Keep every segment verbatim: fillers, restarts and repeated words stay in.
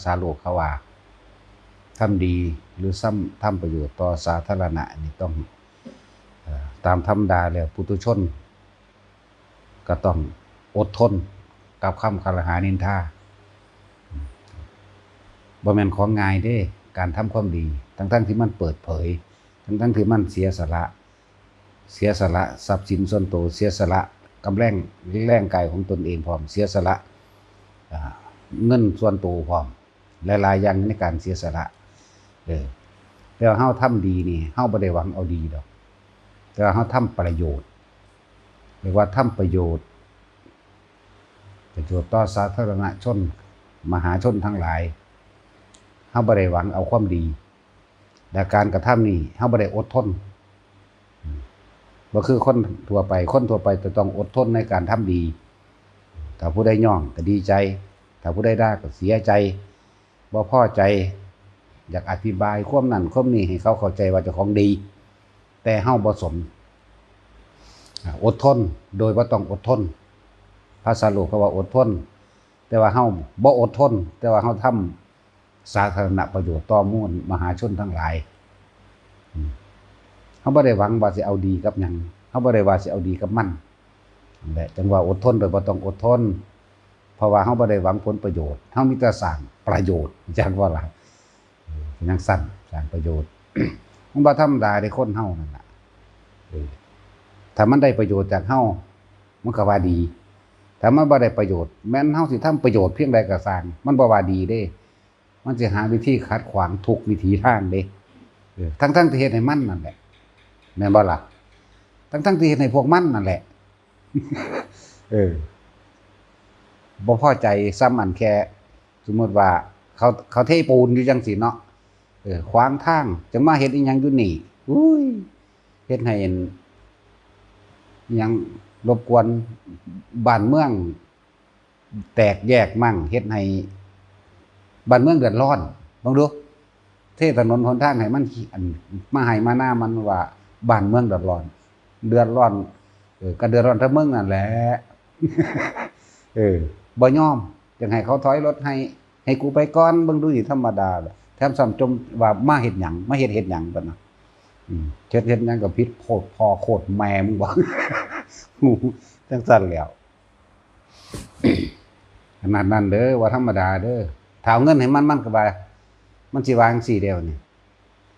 ษาโลกเขาว่า ทำดีหรือซ้ำทำประโยชน์ต่อสาธารณะนี่ต้อง เอ่อ ตามธรรมดาแล้วปุถุชน ก็ต้องอดทนกับคำกล่าวหานินทา บ่แม่นของง่ายเด้ การทำความดี ทั้งๆที่มันเปิดเผย ทั้งๆที่มันเสียสละ เสียสละทรัพย์สินส่วนตัว เสียสละกำลังแรงกายของตนเองพร้อม เสียสละ อ่า เงินส่วนตัวพร้อม หลายๆอย่างในการเสียสละ เออ แต่ว่าเฮาทำดีนี่ เฮาบ่ได้หวังเอาดีดอก แต่ว่าเฮาทำประโยชน์ เรียกว่าทำประโยชน์ ประโยชน์ต่อสาธารณชน มหาชนทั้งหลาย เฮาบ่ได้หวังเอาความดี และการกระทำนี่ เฮาบ่ได้อดทน อืม บ่คือคนทั่วไป คนทั่วไปจะต้องอดทนในการทำดี ถ้าผู้ใดย่องก็ดีใจ ถ้าผู้ใดด่าก็เสียใจ บ่พอใจ อยากอธิบายความนั่นความนี่ให้เขาเข้าใจว่าเจ้าของดี แต่เฮาบ่สน อ่า อดทนโดยบ่ต้องอดทน ภาษาโลกเขาว่าอดทน แต่ว่าเฮาบ่อดทน แต่ว่าเฮาทำสาธารณประโยชน์ต่อมวลมหาชนทั้งหลาย อืม เฮาบ่ได้หวังว่าสิเอาดีกับหยัง เฮาบ่ได้ว่าสิเอาดีกับมัน นั่นแหละ จั่งว่าอดทนโดยบ่ต้องอดทน เพราะว่าเฮาบ่ได้หวังผลประโยชน์ เฮามีแต่สร้างประโยชน์ จั่งว่าล่ะ เออ จั่งซั่น สร้างประโยชน์ มันบ่ธรรมดาเด้ คนเฮานั่นน่ะ เออ ถ้ามันได้ประโยชน์จากเฮา มันก็ว่าดี ถ้ามันบ่ได้ประโยชน์ แม้นเฮาสิทำประโยชน์เพียงใดก็ซ่าง มันบ่ว่าดีเด้ มันสิหาวิธีขัดขวางทุกวิถีทางเด้ เออ ทั้งๆที่เฮ็ดให้มันนั่นแหละ แม่นบ่ล่ะ ทั้งๆที่เฮ็ดให้พวกมันนั่นแหละ เออ บ่พอใจซ้ำอันแค่ สมมุติว่าเขา เขาเทปูนอยู่จั่งซี้เนาะ เออ ขวางทาง จั่งมาเฮ็ดอีหยังอยู่นี่ อุ้ย เฮ็ดให้อัน อิหยัง รบกวนบ้านเมือง แตกแยกมั่ง เฮ็ดให้บ้านเมืองเดือดร้อน เบิ่งดู เทถนนหนทางให้มัน อัน มาไฮ่มานามันว่าบ้านเมืองเดือดร้อน เดือดร้อน เออ ก็เดือดร้อนแต่มึงนั่นแหละ เออ บ่ยอม จั่งให้เขาถอยรถให้ ให้กูไปก่อน เบิ่งดูสิธรรมดาล่ะ แถมซ้ำจ่มว่ามาเฮ็ดหยัง มาเฮ็ด เฮ็ดหยังบัดน่ะ อืม เฮ็ด เฮ็ดหยังก็ผิดโคตรพ่อโคตรแม่มึงบ่ จั่งซั่นแหล้ว ขนาดนั้นเด้อ ว่าธรรมดาเด้อ ถ้าเอาเงินให้มัน มันก็ว่า มันสิว่าจั่งซี้เด้อนี่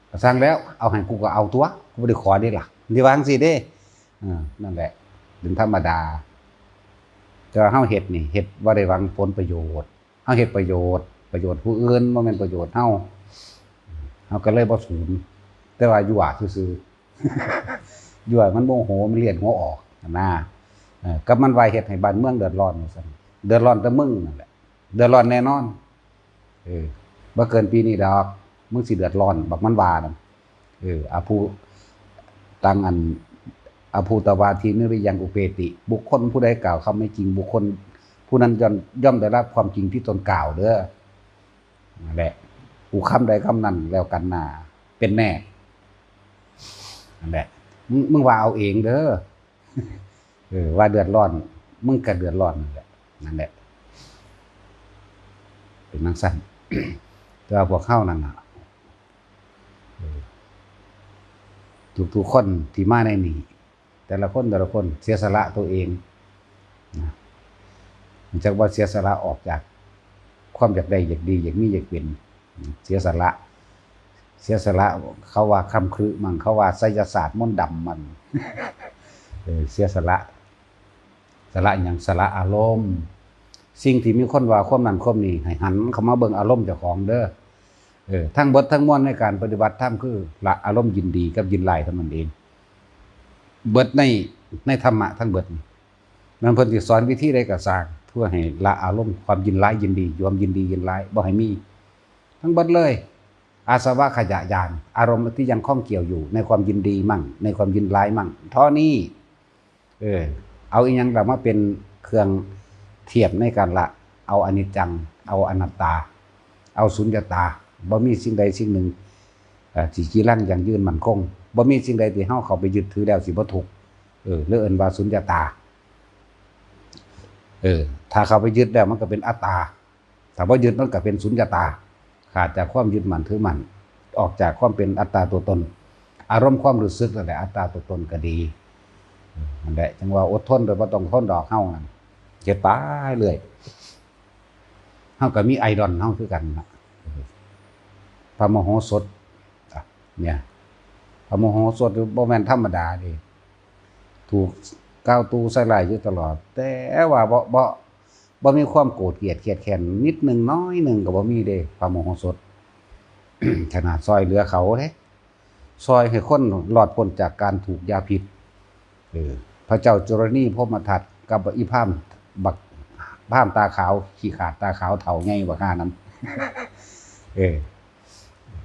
ก็ซ่างแล้ว เอาให้กูก็เอาตั๊ว กูบ่ได้ขอเด้ล่ะ มันสิว่าจั่งซี้เด้ เออ นั่นแหละ เป็นธรรมดา แต่ว่าเฮาเฮ็ดนี่ เฮ็ดบ่ได้หวังผลประโยชน์ เฮาเฮ็ดประโยชน์ ประโยชน์ผู้อื่น บ่แม่นประโยชน์เฮา เฮาก็เลยบ่สูญ แต่ว่ายั่วซื่อๆ ยั่วมันโมโห มันเลียนหัวออกนะ เออ กับมันว่าเฮ็ดให้บ้านเมืองเดือดร้อนว่าซั่น เดือดร้อนแต่มึงนั่นแหละ เดือดร้อนแน่นอน เออ บ่เกินปีนี้ดอก มึงสิเดือดร้อน บักมันว่านั่น เออ อภูตัง อัน อภูตวาทีนิริยังอุปเปติ บุคคลผู้ใดกล่าวคำไม่จริง บุคคลผู้นั้นย่อม ย่อมได้รับความจริงที่ตนกล่าวเด้อ นั่นแหละ กูคำใดคำนั้นแล้วกันนา เป็นแน่ นั่นแหละ มึง มึงว่าเอาเองเด้อ เออ ว่าเดือดร้อน มึงก็เดือดร้อนนั่นแหละ นั่นแหละ เป็นจั่งซั่น แต่ว่าพวกเฮานั่นน่ะ เออ ทุกๆคนที่มาในนี้ แต่ละคน แต่ละคนเสียสละตัวเองนะ จักว่าเสียสละออกจากความอยากได้ อยากดี อยากมี อยากเป็น เสียสละ เสียสละ เขาว่าคำครึมั่ง เขาว่าไสยศาสตร์มนต์ดำมั่ง เออ เสียสละ สละหยัง สละอารมณ์ สิ่งที่มีคนว่าความนั้นความนี้ ให้หันเข้ามาเบิ่งอารมณ์เจ้าของเด้อ เออ ทั้งเบิดทั้งมวลในการปฏิบัติธรรมคือละอารมณ์ยินดีกับยินร้ายเท่านั้นเอง เบิดใน ในธรรมะทั้งเบิดนี่ แม่นเพิ่นสิสอนวิธีใดก็ซ่าง เพื่อให้ละอารมณ์ความยินร้ายยินดี ความยินดียินร้ายบ่ให้มี ทั้งเบิดเลย อาสวะขยะญาณ อารมณ์ที่ยังข้องเกี่ยวอยู่ในความยินดีมั่ง ในความยินร้ายมั่ง เท่านี้ เออ เอาอีหยังล่ะมาเป็นเครื่องเทียบในการละ เอาอนิจจัง เอาอนัตตา เอาสุญญตา บ่มีสิ่งใดสิ่งหนึ่ง เอ่อ ที่จีรังยั่งยืนมั่นคง บ่มีสิ่งใดที่เฮาเข้าไปยึดถือแล้วสิบ่ทุกข์ เออ หรือเอิ้นว่าสุญญตา เออ ถ้าเข้าไปยึดแล้วมันก็เป็นอัตตา ถ้าบ่ยึดมันก็เป็นสุญญตา ขาดจากความยึดมั่นถือมั่น ออกจากความเป็นอัตตาตัวตน อารมณ์ความรู้สึกนั่นแหละอัตตาตัวตนก็ดี นั่นแหละจังว่าอดทนโดยบ่ต้องทนดอกเฮานั่น เฮ็ดไปเรื่อย เฮาก็มีไอดอลเฮาคือกันนะ พระโมโหสถ อ่ะ เนี่ย พระโมโหสถบ่แม่นธรรมดาเด้ ถูกกล่าวตู่ใส่ร้ายอยู่ตลอด แต่ว่าบ่ บ่ บ่มีความโกรธเกลียดเคียดแค้นนิดหนึ่งน้อยหนึ่งก็บ่มีเด้ พระโมโหสถ ขนาดซอยเหลือเขาเด้ ซอยให้คนรอดพ้นจากการถูกยาพิษ เออ พระเจ้าจุลนีพรหมทัตกับอีพราหมณ์ บักพราหมณ์ตาขาว ขี้ขาดตาขาวเฒ่าใหญ่บักห่านั้น เออ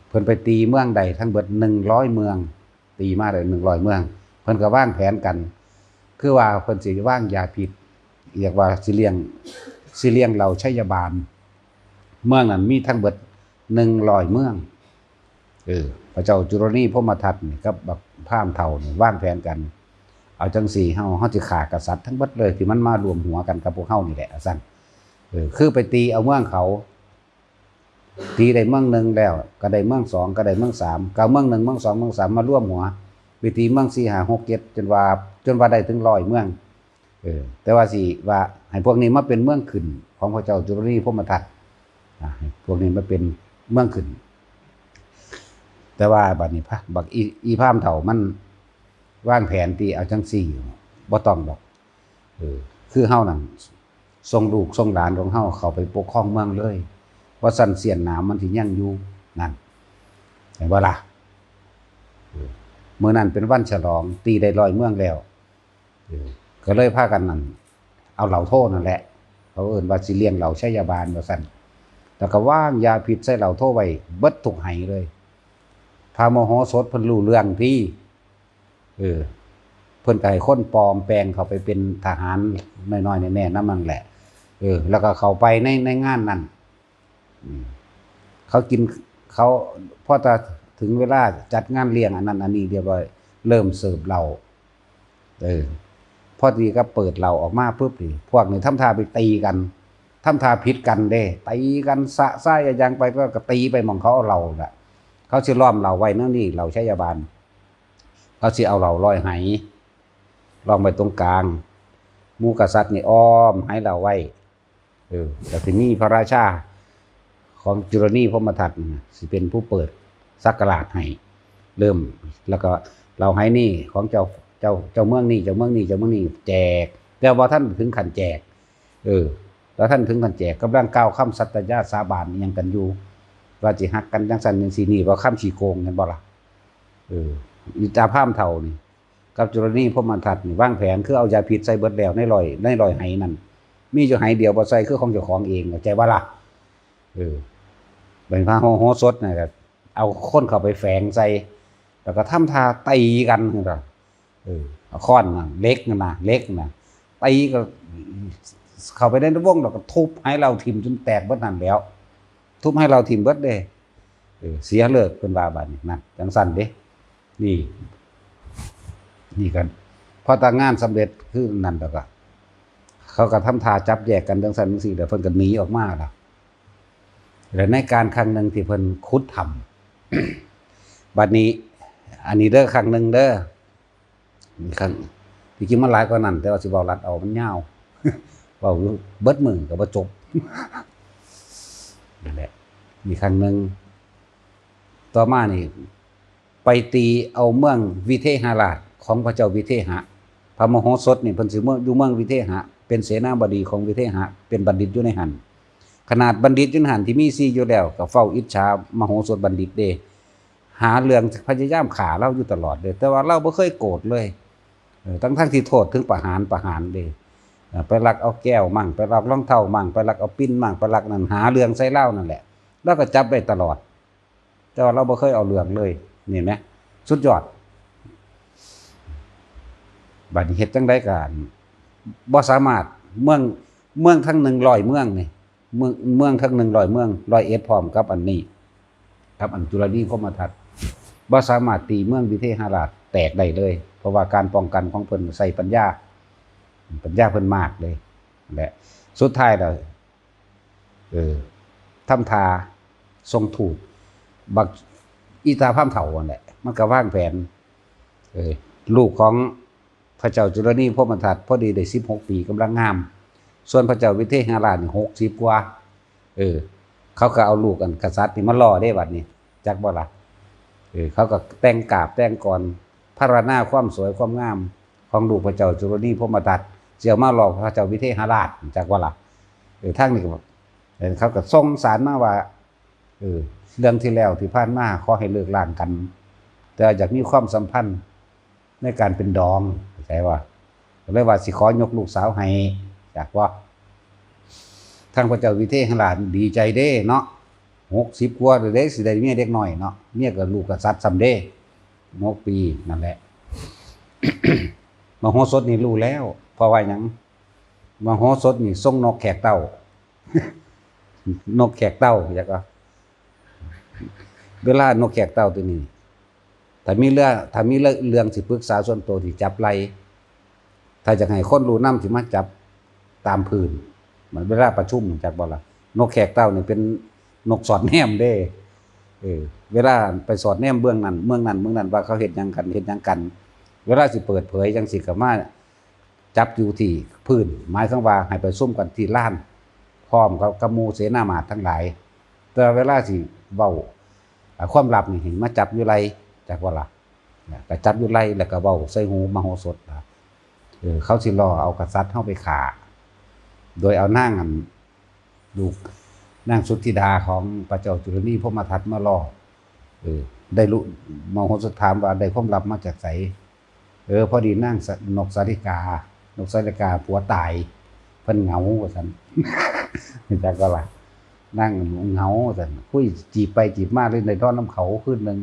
เพิ่นไปตีเมืองได้ทั้งเบิดหนึ่งร้อยเมือง ตีมาได้หนึ่งร้อยเมือง เพิ่นก็วางแผนกัน คือว่าเพิ่นสิวางยาพิษ เรียกว่าสิเลี้ยง สิเลี้ยงเหล่าชัยบาล เมืองนั้นมีทั้งเบิดหนึ่งร้อยเมือง เออ พระเจ้าจุลนีพรหมทัตนี่กับบักพราหมณ์เฒ่านี่วางแผนกัน เอาจังซี่ เฮา เฮาสิฆ่ากษัตริย์ทั้งเบิดเลยที่มันมาร่วมหัวกันกับพวกเฮานี่แหละ ว่าซั่น เออ คือไปตีเอาเมืองเขา ตีได้เมืองหนึ่งแล้ว ก็ได้เมืองสอง ก็ได้เมืองสาม ก็เอาเมืองหนึ่ง เมืองสอง เมืองสาม มารวมหัว ไปตีเมืองสี่ ห้า หก เจ็ด จนว่า จนว่าได้ถึงร้อยเมือง เออ แต่ว่าสิว่าให้พวกนี้มาเป็นเมืองขึ้นของพระเจ้าจุลนีพรหมทัต อ่ะ ให้พวกนี้มาเป็นเมืองขึ้น แต่ว่าบัดนี้พระ บักอี อีพราหมณ์เฒ่ามันวางแผนที่เอาจังซี่ บ่ต้องดอก เออ คือเฮานั่น ส่งลูกส่งหลานของเฮาเข้าไปปกครองเมืองเลย ว่าซั่นเสี้ยนหนามมันสิยังอยู่นั่น เห็นบ่ล่ะ เออ มื้อนั้นเป็นวันฉลอง ตีได้ร้อยเมืองแล้ว เออ ก็เลยพากันนั่น เอาเหล้าโทนั่นแหละ เขาเอิ้นว่าสิเลี้ยงเหล้าชัยบาลว่าซั่น แล้วก็วางยาพิษใส่เหล้าโทไว้เบิดทุกไหเลย พระโมโหสถเพิ่นรู้เรื่องที่ เออ เพิ่นก็ให้คนปลอมแปลงเข้าไปเป็นทหารน้อยๆแน่ๆนำนั่นแหละ เออ แล้วก็เข้าไปใน ในงานนั้น อืม เขากิน เขา พอจะถึงเวลาจัดงานเลี้ยงอันนั้นอันนี้เรียบร้อย เริ่มเสิร์ฟเหล้า เออ พอดีก็เปิดเหล้าออกมาปุ๊บนี่ พวกนี้ทำท่าไปตีกัน ทำท่าผิดกันเด้ ตีกันสะซ้ายอะยังไป ก็ตีไปหม่องเขาเอาเหล้าน่ะ เขาสิล้อมเหล้าไว้นั่นนี่ เหล้าชัยบาล เขาสิเอาเหล้าร้อยไห ล้อมไว้ตรงกลาง หมู่กษัตริย์นี่อ้อมไหเหล้าไว้ เออ ก็สิมีพระราชาของจุลนีพรหมทัตนี่นะ สิเป็นผู้เปิดศักราชให้ เริ่ม แล้วก็เหล้าไหนี่ของเจ้า เจ้า เจ้าเมืองนี่ เจ้าเมืองนี่ เจ้าเมืองนี่ แจก แต่บ่ทันถึงขั้นแจก เออ บ่ทันถึงขั้นแจก กำลังกล่าวคำสัตยาสาบานอิหยังกันอยู่ ว่าสิฮักกันจังซั่นจังซี่ นี่ว่าคำขี้โกง แม่นบ่ล่ะ เออ อีตาพราหมณ์เฒ่านี่ กับจุลนีพรหมทัตนี่วางแผนคือเอายาพิษใส่เบิดแล้วในร้อย ในร้อยไหนั่น มีอยู่ไหเดียวบ่ใส่ คือของเจ้าของเอง เข้าใจบ่ล่ะ เออ เป็นพระโห โหสถน่ะก็เอาคนเข้าไปแฝงใส่ แล้วก็ทำท่าตีกันนั่นล่ะ เออ เอาค้อนน่ะ เหล็กนั่นน่ะ เหล็กน่ะ ตีก็เข้าไปในวง แล้วก็ทุบไหเหล้าถิ่มจนแตกเบิดนั่นแหล้ว ทุบไหเหล้าถิ่มเบิดเด้ เออ เสียเลิกเพิ่นว่าบัดนี้ นั่น จังซั่นเด้ นี่ นี่กัน พอแต่งานสำเร็จคือนั่นแล้วก็ เขาก็ทำท่าจับแยกกันจังซั่นจังซี่ แล้วเพิ่นก็หนีออกมาล่ะ แล้วในกาลครั้งหนึ่งที่เพิ่นขุดถ้ำ บัดนี้ อันนี้เด้อ ครั้งหนึ่งเด้อ ครั้ง ที่จริงมันหลายกว่านั้น แต่ว่าสิเว้าลัดเอา มันยาว เว้าอยู่เบิดมื้อก็บ่จบ นั่นแหละ มีครั้งหนึ่ง ต่อมานี่ ไปตีเอาเมืองวิเทหราชของพระเจ้าวิเทหะ พระโมโหสถนี่เพิ่นสิเมือง อยู่เมืองวิเทหะ เป็นเสนาบดีของวิเทหะ เป็นบัณฑิตอยู่ในหั้น ขนาดบัณฑิตอยู่ในหั้นที่มีชื่ออยู่แล้ว ก็เฝ้าอิจฉามโหสถบัณฑิตเด้ หาเรื่องพยายามฆ่าลาวอยู่ตลอดเด้ แต่ว่าลาวบ่เคยโกรธเลย เออ ทั้งๆที่โทษถึงประหาร ประหารเด้ เออ ไปลักเอาแก้วมั่ง ไปลักรองเท้ามั่ง ไปลักเอาปิ้นมั่ง ไปลักนั่น หาเรื่องใส่ลาวนั่นแหละ ลาวก็จับได้ตลอด แต่ว่าลาวบ่เคยเอาเรื่องเลย นี่แหม สุดยอด บัดนี้เฮ็ดจั่งใดก็บ่สามารถ เมือง เมืองทั้งหนึ่งร้อยเมืองนี่ เมือง เมืองทั้งหนึ่งร้อยเมือง ร้อยเอ็ด พร้อมกับอันนี้ กับอันจุลนีพรหมทัต บ่สามารถตีเมืองวิเทหราชแตกได้เลย เพราะว่าการป้องกันของเพิ่นใช้ปัญญา ปัญญาเพิ่นมากเลย และสุดท้ายแล้ว เออ ทำท่าส่งทูต บักอีตาพามเฒ่านั่นแหละ มันก็วางแผน เออ ลูกของพระเจ้าจุลนีพรหมทัตพอดีได้สิบหกปี กำลังงาม ส่วนพระเจ้าวิเทหราชนี่หกสิบกว่า เออ เขาก็เอาลูกอันกษัตริย์นี่มาล่อเด้บัดนี้ จักบ่ล่ะ เออ เขาก็แต่งกาบแต่งกลอนพรรณนาความสวยความงามของลูกพระเจ้าจุลนีพรหมทัต สิเอามาล่อพระเจ้าวิเทหราช จักบ่ล่ะ เออ ทางนี้ก็ เออ เขาก็ส่งสารมาว่า เออ เรื่องที่แล้วที่ผ่านมาขอให้เลิกล้างกัน แต่อยากมีความสัมพันธ์ในการเป็นดอง เข้าใจบ่ ก็เลยว่าสิขอยกลูกสาวให้ จักบ่ ทางพระเจ้าวิเทหราชดีใจเด้เนาะ หกสิบกว่าแล้วเด้ สิได้เมียเด็กน้อยเนาะ เมียก็ลูกกษัตริย์ซ้ำเด้ หกปี นั่นแหละ มโหสถนี่รู้แล้ว เพราะว่าหยัง มโหสถนี่ส่งนกแขกเต้า นกแขกเต้า อยากว่า เวลานกแขกเต้าตัวนี้ ถ้ามีเรื่อง ถ้ามีเรื่องสิปรึกษาส่วนตัวที่จับไล่ ถ้าอยากให้คนรู้นำสิมาจับตามพื้น มันเวลาประชุม จักบ่ล่ะ นกแขกเต้านี่เป็นนกสอดแนมเด้ เออ เวลาไปสอดแนมเมืองนั้น เมืองนั้น เมืองนั้น ว่าเขาเฮ็ดหยังกัน เฮ็ดหยังกัน เวลาสิเปิดเผยจังซี่ก็มาจับอยู่ที่พื้น หมายความว่าให้ประชุมกันที่ลาน พร้อมกับ กับหมู่เสนามาตย์ทั้งหลาย แต่เวลาสิเว้า อ่า ความลับนี่ให้มาจับอยู่ไหล่ จักบ่ล่ะ นะ ก็จับอยู่ไหล่แล้วก็เว้าใส่หูมโหสถว่า เออ เขาสิล่อเอากษัตริย์เฮาไปฆ่า โดยเอานางอัน ลูกนางสุทธิดาของพระเจ้าจุลนีพรหมทัตมาล่อ เออ ได้รู้ มโหสถถามว่าได้ความลับมาจากไส เออ พอดีนางสะ นกสาลิกา นกสาลิกาผัวตาย เพิ่นเหงาว่าซั่น จักบ่ล่ะ นางเหงาว่าซั่น คุยจีบไปจีบมาเลยได้นอนนำเขาคืนหนึ่ง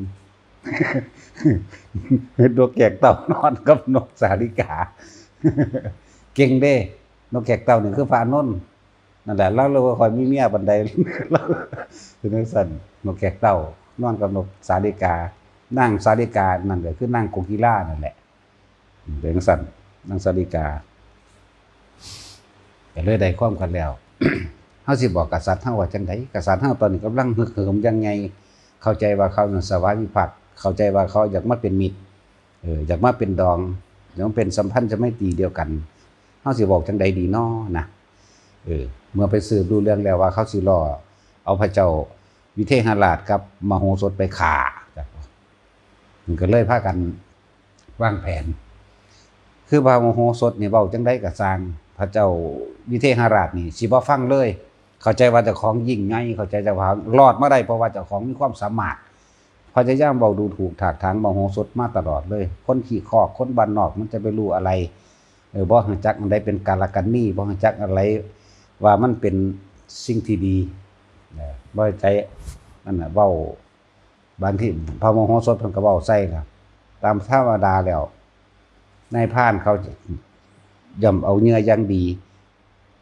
นกแขกเต้านอนกับนกสาลิกา เก่งเด้ นกแขกเต้านี่คือพระอานนท์ นั่นแหละ ลาวเลยบ่ค่อยมีเมียปานใด คือจั่งซั่น นกแขกเต้านอนกับนกสาลิกา นางสาลิกานั่นก็คือนางโกกีลานั่นแหละ เป็นจั่งซั่น นางสาลิกา ก็เลยได้ความกันแล้ว เฮาสิบอกกษัตริย์เฮาว่าจั่งใด กษัตริย์เฮาตอนนี้กำลังฮึกเหิมอย่างใหญ่ เข้าใจว่าเขานั้นสวามิภักดิ์ เข้าใจว่าเขาอยากมาเป็นมิตร เออ อยากมาเป็นดอง อยากมาเป็นสัมพันธไมตรีเดียวกัน เฮาสิบอกจั่งใดดีน้อนะ เออ เมื่อไปสืบดูเรื่องแล้วว่าเขาสิล่อเอาพระเจ้าวิเทหราชกับมโหสถไปฆ่า มันก็เลยพากันวางแผน คือพระมโหสถนี่เว้าจั่งใดก็ซ่าง พระเจ้าวิเทหราชนี่สิบ่ฟังเลย เข้าใจว่าเจ้าของยิ่งใหญ่ เข้าใจเจ้าของรอดมาได้ เพราะว่าเจ้าของมีความสามารถ พยายามเว้าดูถูกถากถางมโหสถมาตลอดเลย คนขี้คอก คนบ้านนอกมันจะไปรู้อะไร เออ บ่ฮู้จักอันใดเป็นกาลกัณณี บ่ฮู้จักอะไรว่ามันเป็นสิ่งที่ดี เออ บ่ใจนั่นน่ะ เว้า บางทีพระมโหสถเพิ่นก็เว้าใส่ล่ะ ตามธรรมดาแล้ว นายพรานเขาย่อมเอาเหยื่ออย่างดี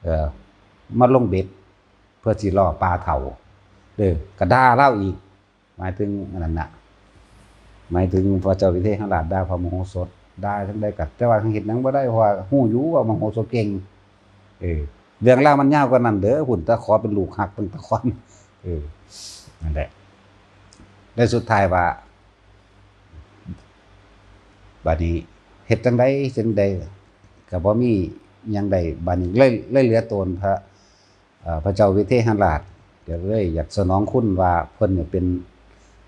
เอ่อ มาลงเบ็ด เพื่อสิล่อปลาเฒ่า เด้อ ก็ด่าลาวอีก หมายถึงอันนั้นน่ะ หมายถึงพระเจ้าวิเทหราชด่าพระมโหสถ ด่าจั่งใดก็ แต่ว่าเฮ็ดหยังบ่ได้ เพราะว่าฮู้อยู่ว่ามโหสถเก่ง เออ เรื่องราวมันยาวกว่านั้นเด้อ พุ้น แต่ขอเป็นลูกฮักเพิ่นตะก่อน เออ นั่นแหละ และสุดท้ายว่า บัดนี้เฮ็ดจั่งใดจั่งใดก็บ่มีหยังได้ บัดนี้เลย เลยเหลือตนพระ เอ่อ พระเจ้าวิเทหราช ก็เลยอยากสนองคุณว่าเพิ่นเนี่ยเป็น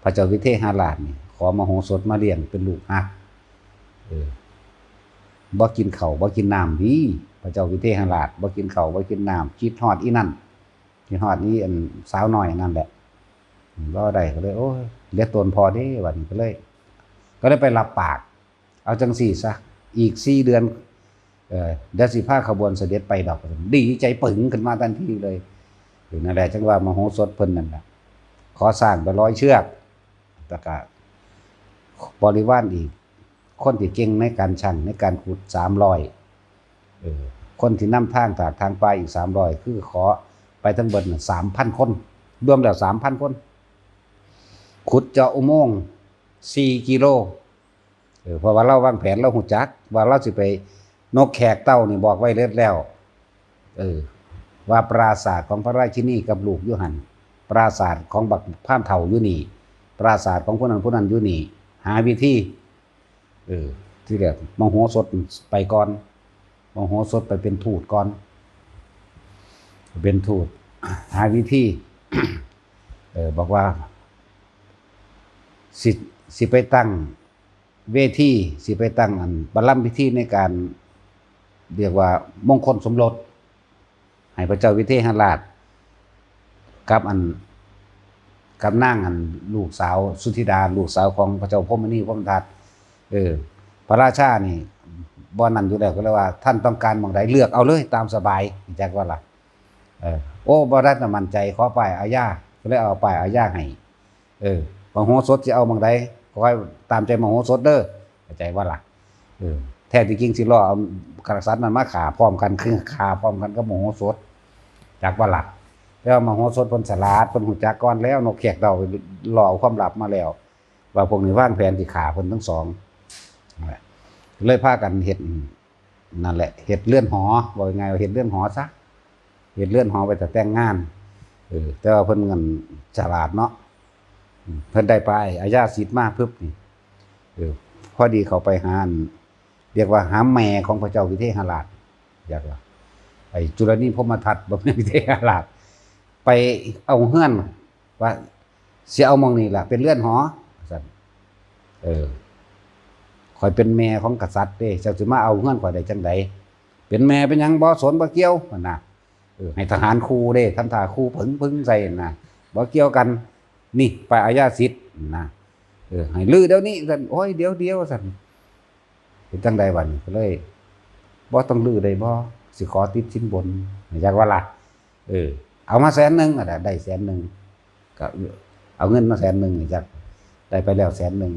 พระเจ้าวิเทหราชนี่ ขอมโหสถมาเลี้ยงเป็นลูกฮัก เออ บ่กินข้าวบ่กินน้ำดี พระเจ้าวิเทหราชบ่กินข้าวบ่กินน้ำ คิดฮอดอีนั่น คิดฮอดอีอันสาวน้อยนั่นแหละ บ่ได้ก็เลย โอ้ย เหลือตนพอเด้ บัดนี้ก็เลย ก็เลยไปรับปาก เอาจั่งซี้ซะ อีกสี่เดือน เอ่อ เดี๋ยวสิพาขบวนเสด็จไปดอก ดีใจปึงขึ้นมาทันทีเลย อยู่นั่นแหละ จั่งว่ามโหสถเพิ่นนั่นน่ะ ขอสร้างไปร้อยเชือก แล้วก็บริวารอีก คนที่เก่งในการชั่ง ในการขุด สามร้อย เออ คนที่นำทางถากถางป่าอีก สามร้อย คือขอไปทั้งเบิดน่ะ สามพัน คน รวมแล้ว สามพัน คน ขุดเจาะอุโมงค์ สี่ กิโล เออ เพราะว่าลาววางแผน ลาวฮู้จักว่าลาวสิไป นกแขกเต้านี่บอกไว้เลิศแล้ว เออ ว่าปราสาทของพระราชินีกับลูกอยู่หั่น ปราสาทของบักพราหมณ์เฒ่าอยู่นี่ ปราสาทของผู้นั้นผู้นั้นอยู่นี่ หาวิธี เออ ที่แรกมโหสถไปก่อน มโหสถไปเป็นทูตก่อน เป็นทูต หาวิธี เออ บอกว่า สิ สิไปตั้งเวที สิไปตั้งอันประลัมพิธีในการ เรียกว่ามงคลสมรส ให้พระเจ้าวิเทหราช กับอัน กับนางอันลูกสาวสุธิดา ลูกสาวของพระเจ้าพรหมมุนีพรหมทัต เออ พระราชานี่บ่นั่นอยู่แล้ว ก็เลยว่า ท่านต้องการหม่องใดเลือกเอาเลยตามสบาย จักว่าล่ะ เออ โอ้ บ่ได้มั่นใจ ขอป้ายอาญา ก็เลยเอาป้ายอาญาให้ เออ มโหสถสิเอาหม่องใด ขอให้ตามใจมโหสถเด้อ เข้าใจว่าล่ะ เออ แท้ที่จริงสิรอเอากษัตริย์นั้นมาฆ่าพร้อมกัน คือฆ่าพร้อมกันกับมโหสถ จักว่าล่ะ แต่ว่ามโหสถเพิ่นฉลาด เพิ่นรู้จักก่อนแล้ว นกแขกเดาล่อเอาความลับมาแล้ว ว่าพวกนี้วางแผนสิฆ่าเพิ่นทั้งสอง นั่นแหละ เลยพากันเฮ็ด นั่นแหละ เฮ็ดเรือนหอ เว้าง่ายๆว่าเฮ็ดเรือนหอซะ เฮ็ดเรือนหอไว้ถ้าแต่งงาน เออ แต่ว่าเพิ่นเงินฉลาดเนาะ อืม เพิ่นได้ป้ายอาญาสิทธิ์มาปึ๊บนี่ เออ พอดีเข้าไปหาอัน เรียกว่าหาแม่ของพระเจ้าวิเทหราช อยากว่า ไอ้จุลนีพรหมทัต บ่แม่นวิเทหราช ไปเอาเฮือน ว่า สิเอาหม่องนี่ล่ะ เป็นเรือนหอ ว่าซั่น เออ ข้อยเป็นแม่ของกษัตริย์เด้ เจ้าสิมาเอาเฮือนข้อยได้จั่งใด เป็นแม่เป็นหยัง บ่สนบ่เกี่ยว หั่นนะ เออ ให้ทหารคู่เด้ ทำท่าคู่ผึ้งๆใส่หั่นนะ บ่เกี่ยวกัน นี่ ป้ายอาญาสิทธิ์หั่นนะ เออ ให้รื้อเดี๋ยวนี้ ซั่น โอ้ย เดี๋ยวๆ ซั่น เฮ็ดจั่งใดบัดนี้ ก็เลย บ่ต้องรื้อได้บ่ สิขอติดสินบน อยากว่าล่ะ เออ เอามาแสนหนึ่ง อะนะ ได้แสนหนึ่ง ก็เอาเงินมาแสนหนึ่ง นี่จัก ได้ไปแล้วแสนหนึ่ง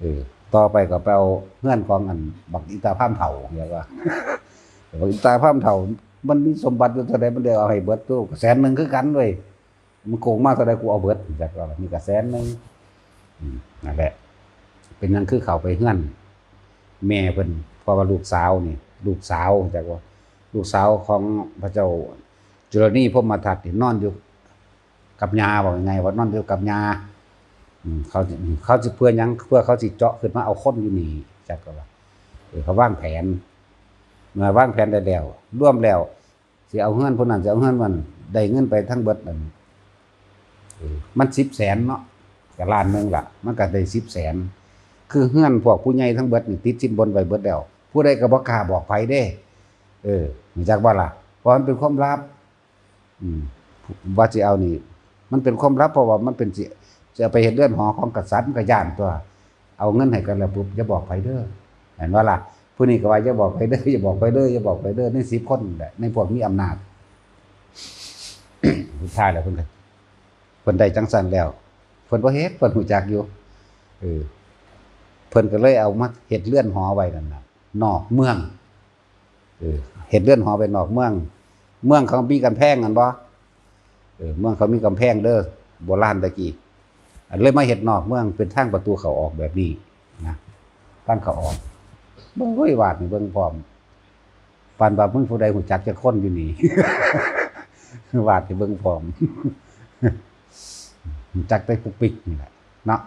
เออ ต่อไปก็ไปเอาเฮือนของอันบักอีตาพราหมณ์เฒ่า เรียกว่า บักอีตาพราหมณ์เฒ่า มันมีสมบัติอยู่เท่าใด มันได้เอาให้เบิด โตก็แสนหนึ่งคือกันเว้ย มันโกงมาเท่าใด กูเอาเบิด จักว่า นี่ก็แสนหนึ่ง อืม นั่นแหละ เป็นหยังคือเข้าไปเฮือนแม่เพิ่น เพราะว่าลูกสาวนี่ ลูกสาว จักว่า ลูกสาวของพระเจ้าจุลนีพรหมทัตนี่นอนอยู่กับย่า เว้าง่ายๆว่านอนอยู่กับย่า อืม เขา เขาสิเพื่อหยัง เพื่อเขาสิเจาะขึ้นมาเอาคนอยู่นี่ จักว่า เออ เขาวางแผน เมื่อวางแผนได้แล้ว รวมแล้ว สิเอาเฮือนผู้นั้น สิเอาเฮือนมัน ได้เงินไปทั้งเบิดนั่น เออ มันสิบแสนเนาะ ก็ล้านหนึ่งล่ะ มันก็ได้สิบแสน คือเฮือนพวกผู้ใหญ่ทั้งเบิดนี่ติดสินบนไว้เบิดแล้ว ผู้ใดก็บ่กล้าบอกไผเด้ เออ รู้จักบ่ล่ะ เพราะมันเป็นความลับ อืม ว่าสิเอานี่ มันเป็นความลับ เพราะว่ามันเป็นสิ สิเอาไปเฮ็ดเรือนหอของกษัตริย์ มันก็ย้านตั๊ว เอาเงินให้กันแล้วปุ๊บ อย่าบอกไผเด้อ เห็นบ่ล่ะ ผู้นี้ก็ว่าอย่าบอกไผเด้อ อย่าบอกไผเด้อ อย่าบอกไผเด้อ ในสิบคนนั่นแหละ ในพวกมีอำนาจ สุดท้ายแล้วเพิ่นก็ เพิ่นได้จั่งซั้นแล้ว เพิ่นบ่เฮ็ด เพิ่นรู้จักอยู่ เออ เพิ่นก็เลยเอามาเฮ็ดเรือนหอไว้นั่นน่ะ นอกเมือง เออ เฮ็ดเรือนหอไว้นอกเมือง เมืองเขามีกำแพงหั่นบ่ เออ เมืองเขามีกำแพงเด้อ โบราณแต่กี้ อันเลยมาเฮ็ดนอกเมือง เป็นทางประตูเข้าออกแบบนี้นะ ทางเข้าออก เบิ่ง โอ้ย วาดให้เบิ่งพร้อม ปานว่ามึงผู้ใดรู้จักจักคนอยู่นี่ วาดให้เบิ่งพร้อม รู้จักแต่ปุกปิกนี่แหละเนาะ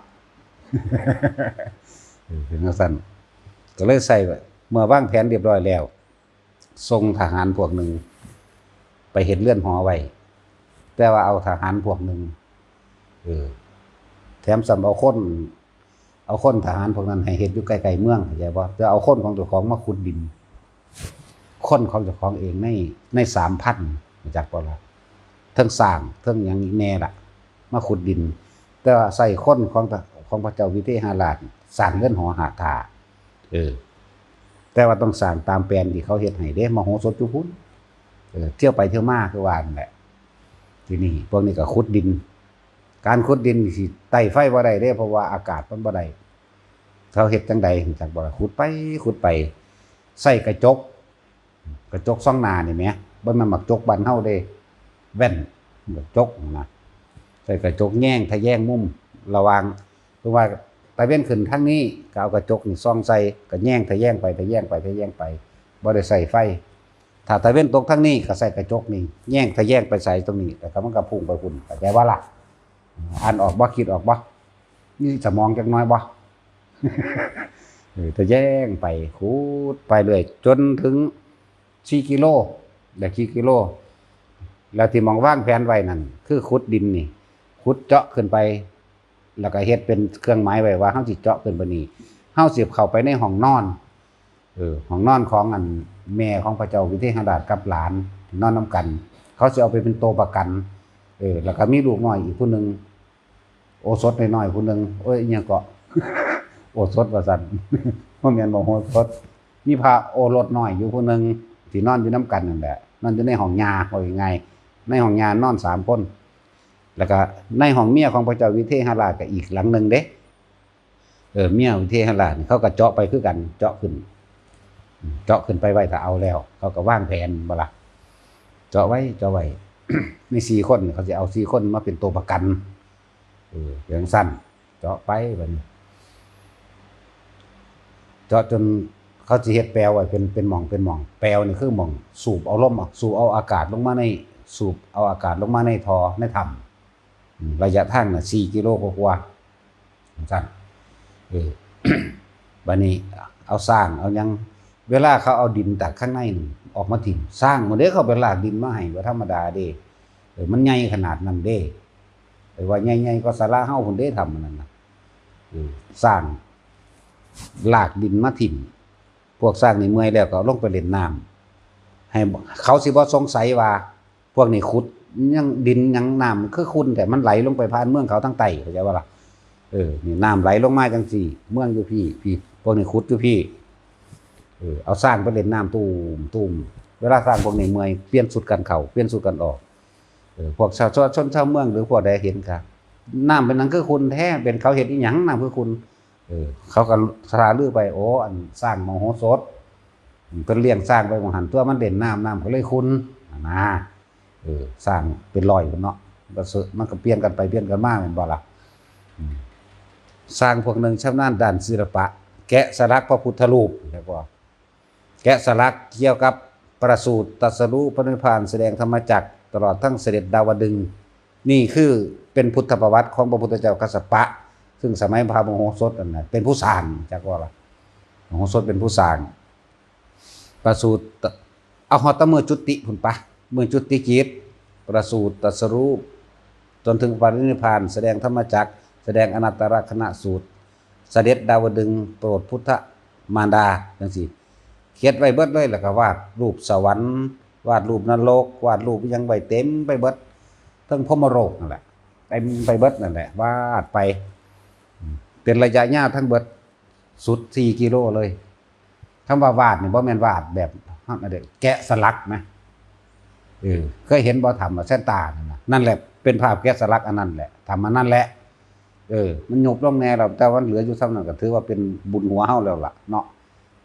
เออ เป็นจั่งซั้น ก็เลยใส่ไว้ เมื่อวางแผนเรียบร้อยแล้ว ส่งทหารพวกหนึ่ง ไปเฮ็ดเรือนหอไว้ แต่ว่าเอาทหารพวกหนึ่ง เออ แถมซ้ำเอาคน เอาคนทหารพวกนั้นให้เฮ็ดอยู่ใกล้ๆเมือง เข้าใจบ่ แต่เอาคนของเจ้าของมาขุดดิน คนของเจ้าของเองใน ในสามพัน รู้จักบ่ล่ะ เทิงช้าง เทิงหยังแน่ล่ะ มาขุดดิน แต่ว่าใส่คนของ ของพระเจ้าวิเทหราชสร้างเรือนหอหาท่า เออ แต่ว่าต้องสร้างตามแผนที่เขาเฮ็ดให้เด้ มโหสถอยู่พุ้น เออ เที่ยวไปเที่ยวมาคือว่านั่นแหละ ทีนี้พวกนี้ก็ขุดดิน การขุดดินนี่สิไต่ไฟบ่ได้เด้ เพราะว่าอากาศมันบ่ได้ เขาเฮ็ดจั่งใด๋ รู้จักบ่ล่ะ ขุดไป ขุดไป ใส่กระจก กระจกส่องหน้านี่แหม บ่แม่นหมากจกบ้านเฮาเด้ แว่น กระจกนะ ใส่กระจกแยงทะแยงมุม ระหว่าง คือว่าตะเว็นขึ้นทางนี้ ก็เอากระจกนี่ส่องใส่ ก็แยงทะแยงไป ทะแยงไป ทะแยงไป บ่ได้ใส่ไฟ ถ้าตะเว็นตกทางนี้ก็ใส่กระจกนี่แยงทะแยงไปใส่ตรงนี้ แล้วก็มันก็พุ่งไปพุ่น เข้าใจบ่ล่ะ อ่านออกบ่ คิดออกบ่ มีสมองจักหน่อยบ่ เออทะแยงไป ขุดไปเรื่อย จนถึงสี่กิโล ได้สี่กิโล แล้วที่หม่องวางแผนไว้นั่น คือขุดดินนี่ ขุดเจาะขึ้นไป แล้วก็เฮ็ดเป็นเครื่องหมายไว้ว่าเฮาสิเจาะขึ้นไปนี่ เฮาสิเข้าไปในห้องนอน เออ ห้องนอนของอันแม่ของพระเจ้าวิเทหราชกับหลานที่นอนนำกัน เขาสิเอาไปเป็นตัวประกัน เออ แล้วก็มีลูกน้อยอีกผู้หนึ่ง โอสถน้อยๆผู้หนึ่ง โอ้ย อิหยังเกาะ โอสถว่าซั่น บ่แม่นบ่ โอสถ มีพระโอรสน้อยอยู่ผู้หนึ่ง ที่นอนอยู่นำกันนั่นแหละ นอนอยู่ในห้องย่า ว่าง่ายๆ ในห้องย่านอนสามคน แล้วก็ในห้องเมียของพระเจ้าวิเทหราชก็อีกหลังหนึ่งเด้ เออ เมียวิเทหราชนี่เขาก็เจาะไปคือกัน เจาะขึ้น เจาะขึ้นไปไว้ถ้าเอาแล้ว เขาก็วางแผนบ่ล่ะ เจาะไว้ เจาะไว้ ในสี่คน เขาสิเอาสี่คนมาเป็นตัวประกัน เออ จั่งซั้น เจาะไปบัดนี้ เจาะจนเขาสิเฮ็ดแปลวไว้เป็น เป็นหม่อง เป็นหม่อง แปลวนี่คือหม่องสูบเอาลมออก สูบเอาอากาศลงมาใน สูบเอาอากาศลงมาในท่อ ในถ้ำ อืม ระยะทางน่ะ สี่กิโลกว่าๆ จั่งซั้น เออ บัดนี้เอาช้าง เอาหยัง เวลาเขาเอาดินจากข้างในนี่ออกมาถิ่ม ช้างมันเด้เขาไปลากดินมาให้ บ่ธรรมดาเด้ เออ มันใหญ่ขนาดนั้นเด้ ไปว่าใหญ่ๆ ก็สาราเฮาพุ้นเด้ ถ้ำอันนั้นน่ะ เออ ช้างลากดินมาถิ่ม พวกช้างนี่เมื่อยแล้วก็เอาลงไปเล่นน้ำ ให้เขาสิบ่สงสัยว่า พวกนี้ขุด ยังดินยังน้ำคือขุ่น แต่มันไหลลงไปผ่านเมืองเขาทางใต้ เข้าใจบ่ล่ะ เออ นี่น้ำไหลลงมาจั่งซี้ เมืองอยู่พี้ พี้ พวกนี้ขุดอยู่พี้ เออ เอาช้างไปเล่นน้ำตูมตูม เวลาช้างพวกนี้เมื่อย เปลี่ยนชุดกันเข้า เปลี่ยนชุดกันออก เออ พวกชาวชนชาวเมืองหรือพวกใดเห็นก็ น้ำเป็นหยังคือขุ่นแท้ เป็นเขาเฮ็ดอีหยังน้ำคือขุ่น เออ เขาก็ซาลือไป โอ้ อันช้างมโหสถ เพิ่นเลี้ยงช้างไปหม่องหั่นตั๊ว มันเล่นน้ำ น้ำก็เลยขุ่น นะ เออ ช้างเป็นร้อยพุ้นเนาะ ก็เสอะ มันก็เปลี่ยนกันไปเปลี่ยนกันมา แม่นบ่ล่ะ อืม ช้างพวกหนึ่งชำนาญด้านศิลปะ แกะสลักพระพุทธรูป แล้วก็แกะสลักเกี่ยวกับประสูติตรัสรู้ปรินิพพาน แสดงธรรมจักร ตลอดทั้งเสด็จดาวดึงส์ นี่คือเป็นพุทธประวัติของพระพุทธเจ้ากัสสปะ ซึ่งสมัยพระมโหสถนั่นน่ะ เป็นผู้สร้าง จักว่าล่ะ มโหสถเป็นผู้สร้าง ประสูติ เอาฮอดแต่มื้อจุติพุ้นปะ มื้อจุติกิจ ประสูติตรัสรู้ จนถึงปรินิพพาน แสดงธรรมจักร แสดงอนัตตลกนัสูตร เสด็จดาวดึงส์ โปรดพุทธมารดา จั่งซี้ เฮ็ดไว้เบิดเลย แล้วก็วาดรูปสวรรค์ วาดรูปนรก วาดรูปอิหยังไว้เต็มไปเบิด เทิงพรหมโลกนั่นแหละ เต็มไปเบิดนั่นแหละ วาดไป เป็นระยะยาวทั้งเบิด สุดสี่กิโลเลย คำว่าวาดนี่บ่แม่นวาดแบบ แกะสลักนะ เออ เคยเห็นบ่ ถ้ำเซนตานั่นน่ะ นั่นแหละเป็นภาพแกะสลักอันนั้นแหละ ถ้ำอันนั้นแหละ เออ มันยุบลงแน่แล้ว แต่ว่าเหลืออยู่ส่ำนั้นก็ถือว่าเป็นบุญหัวเฮาแล้วล่ะเนาะ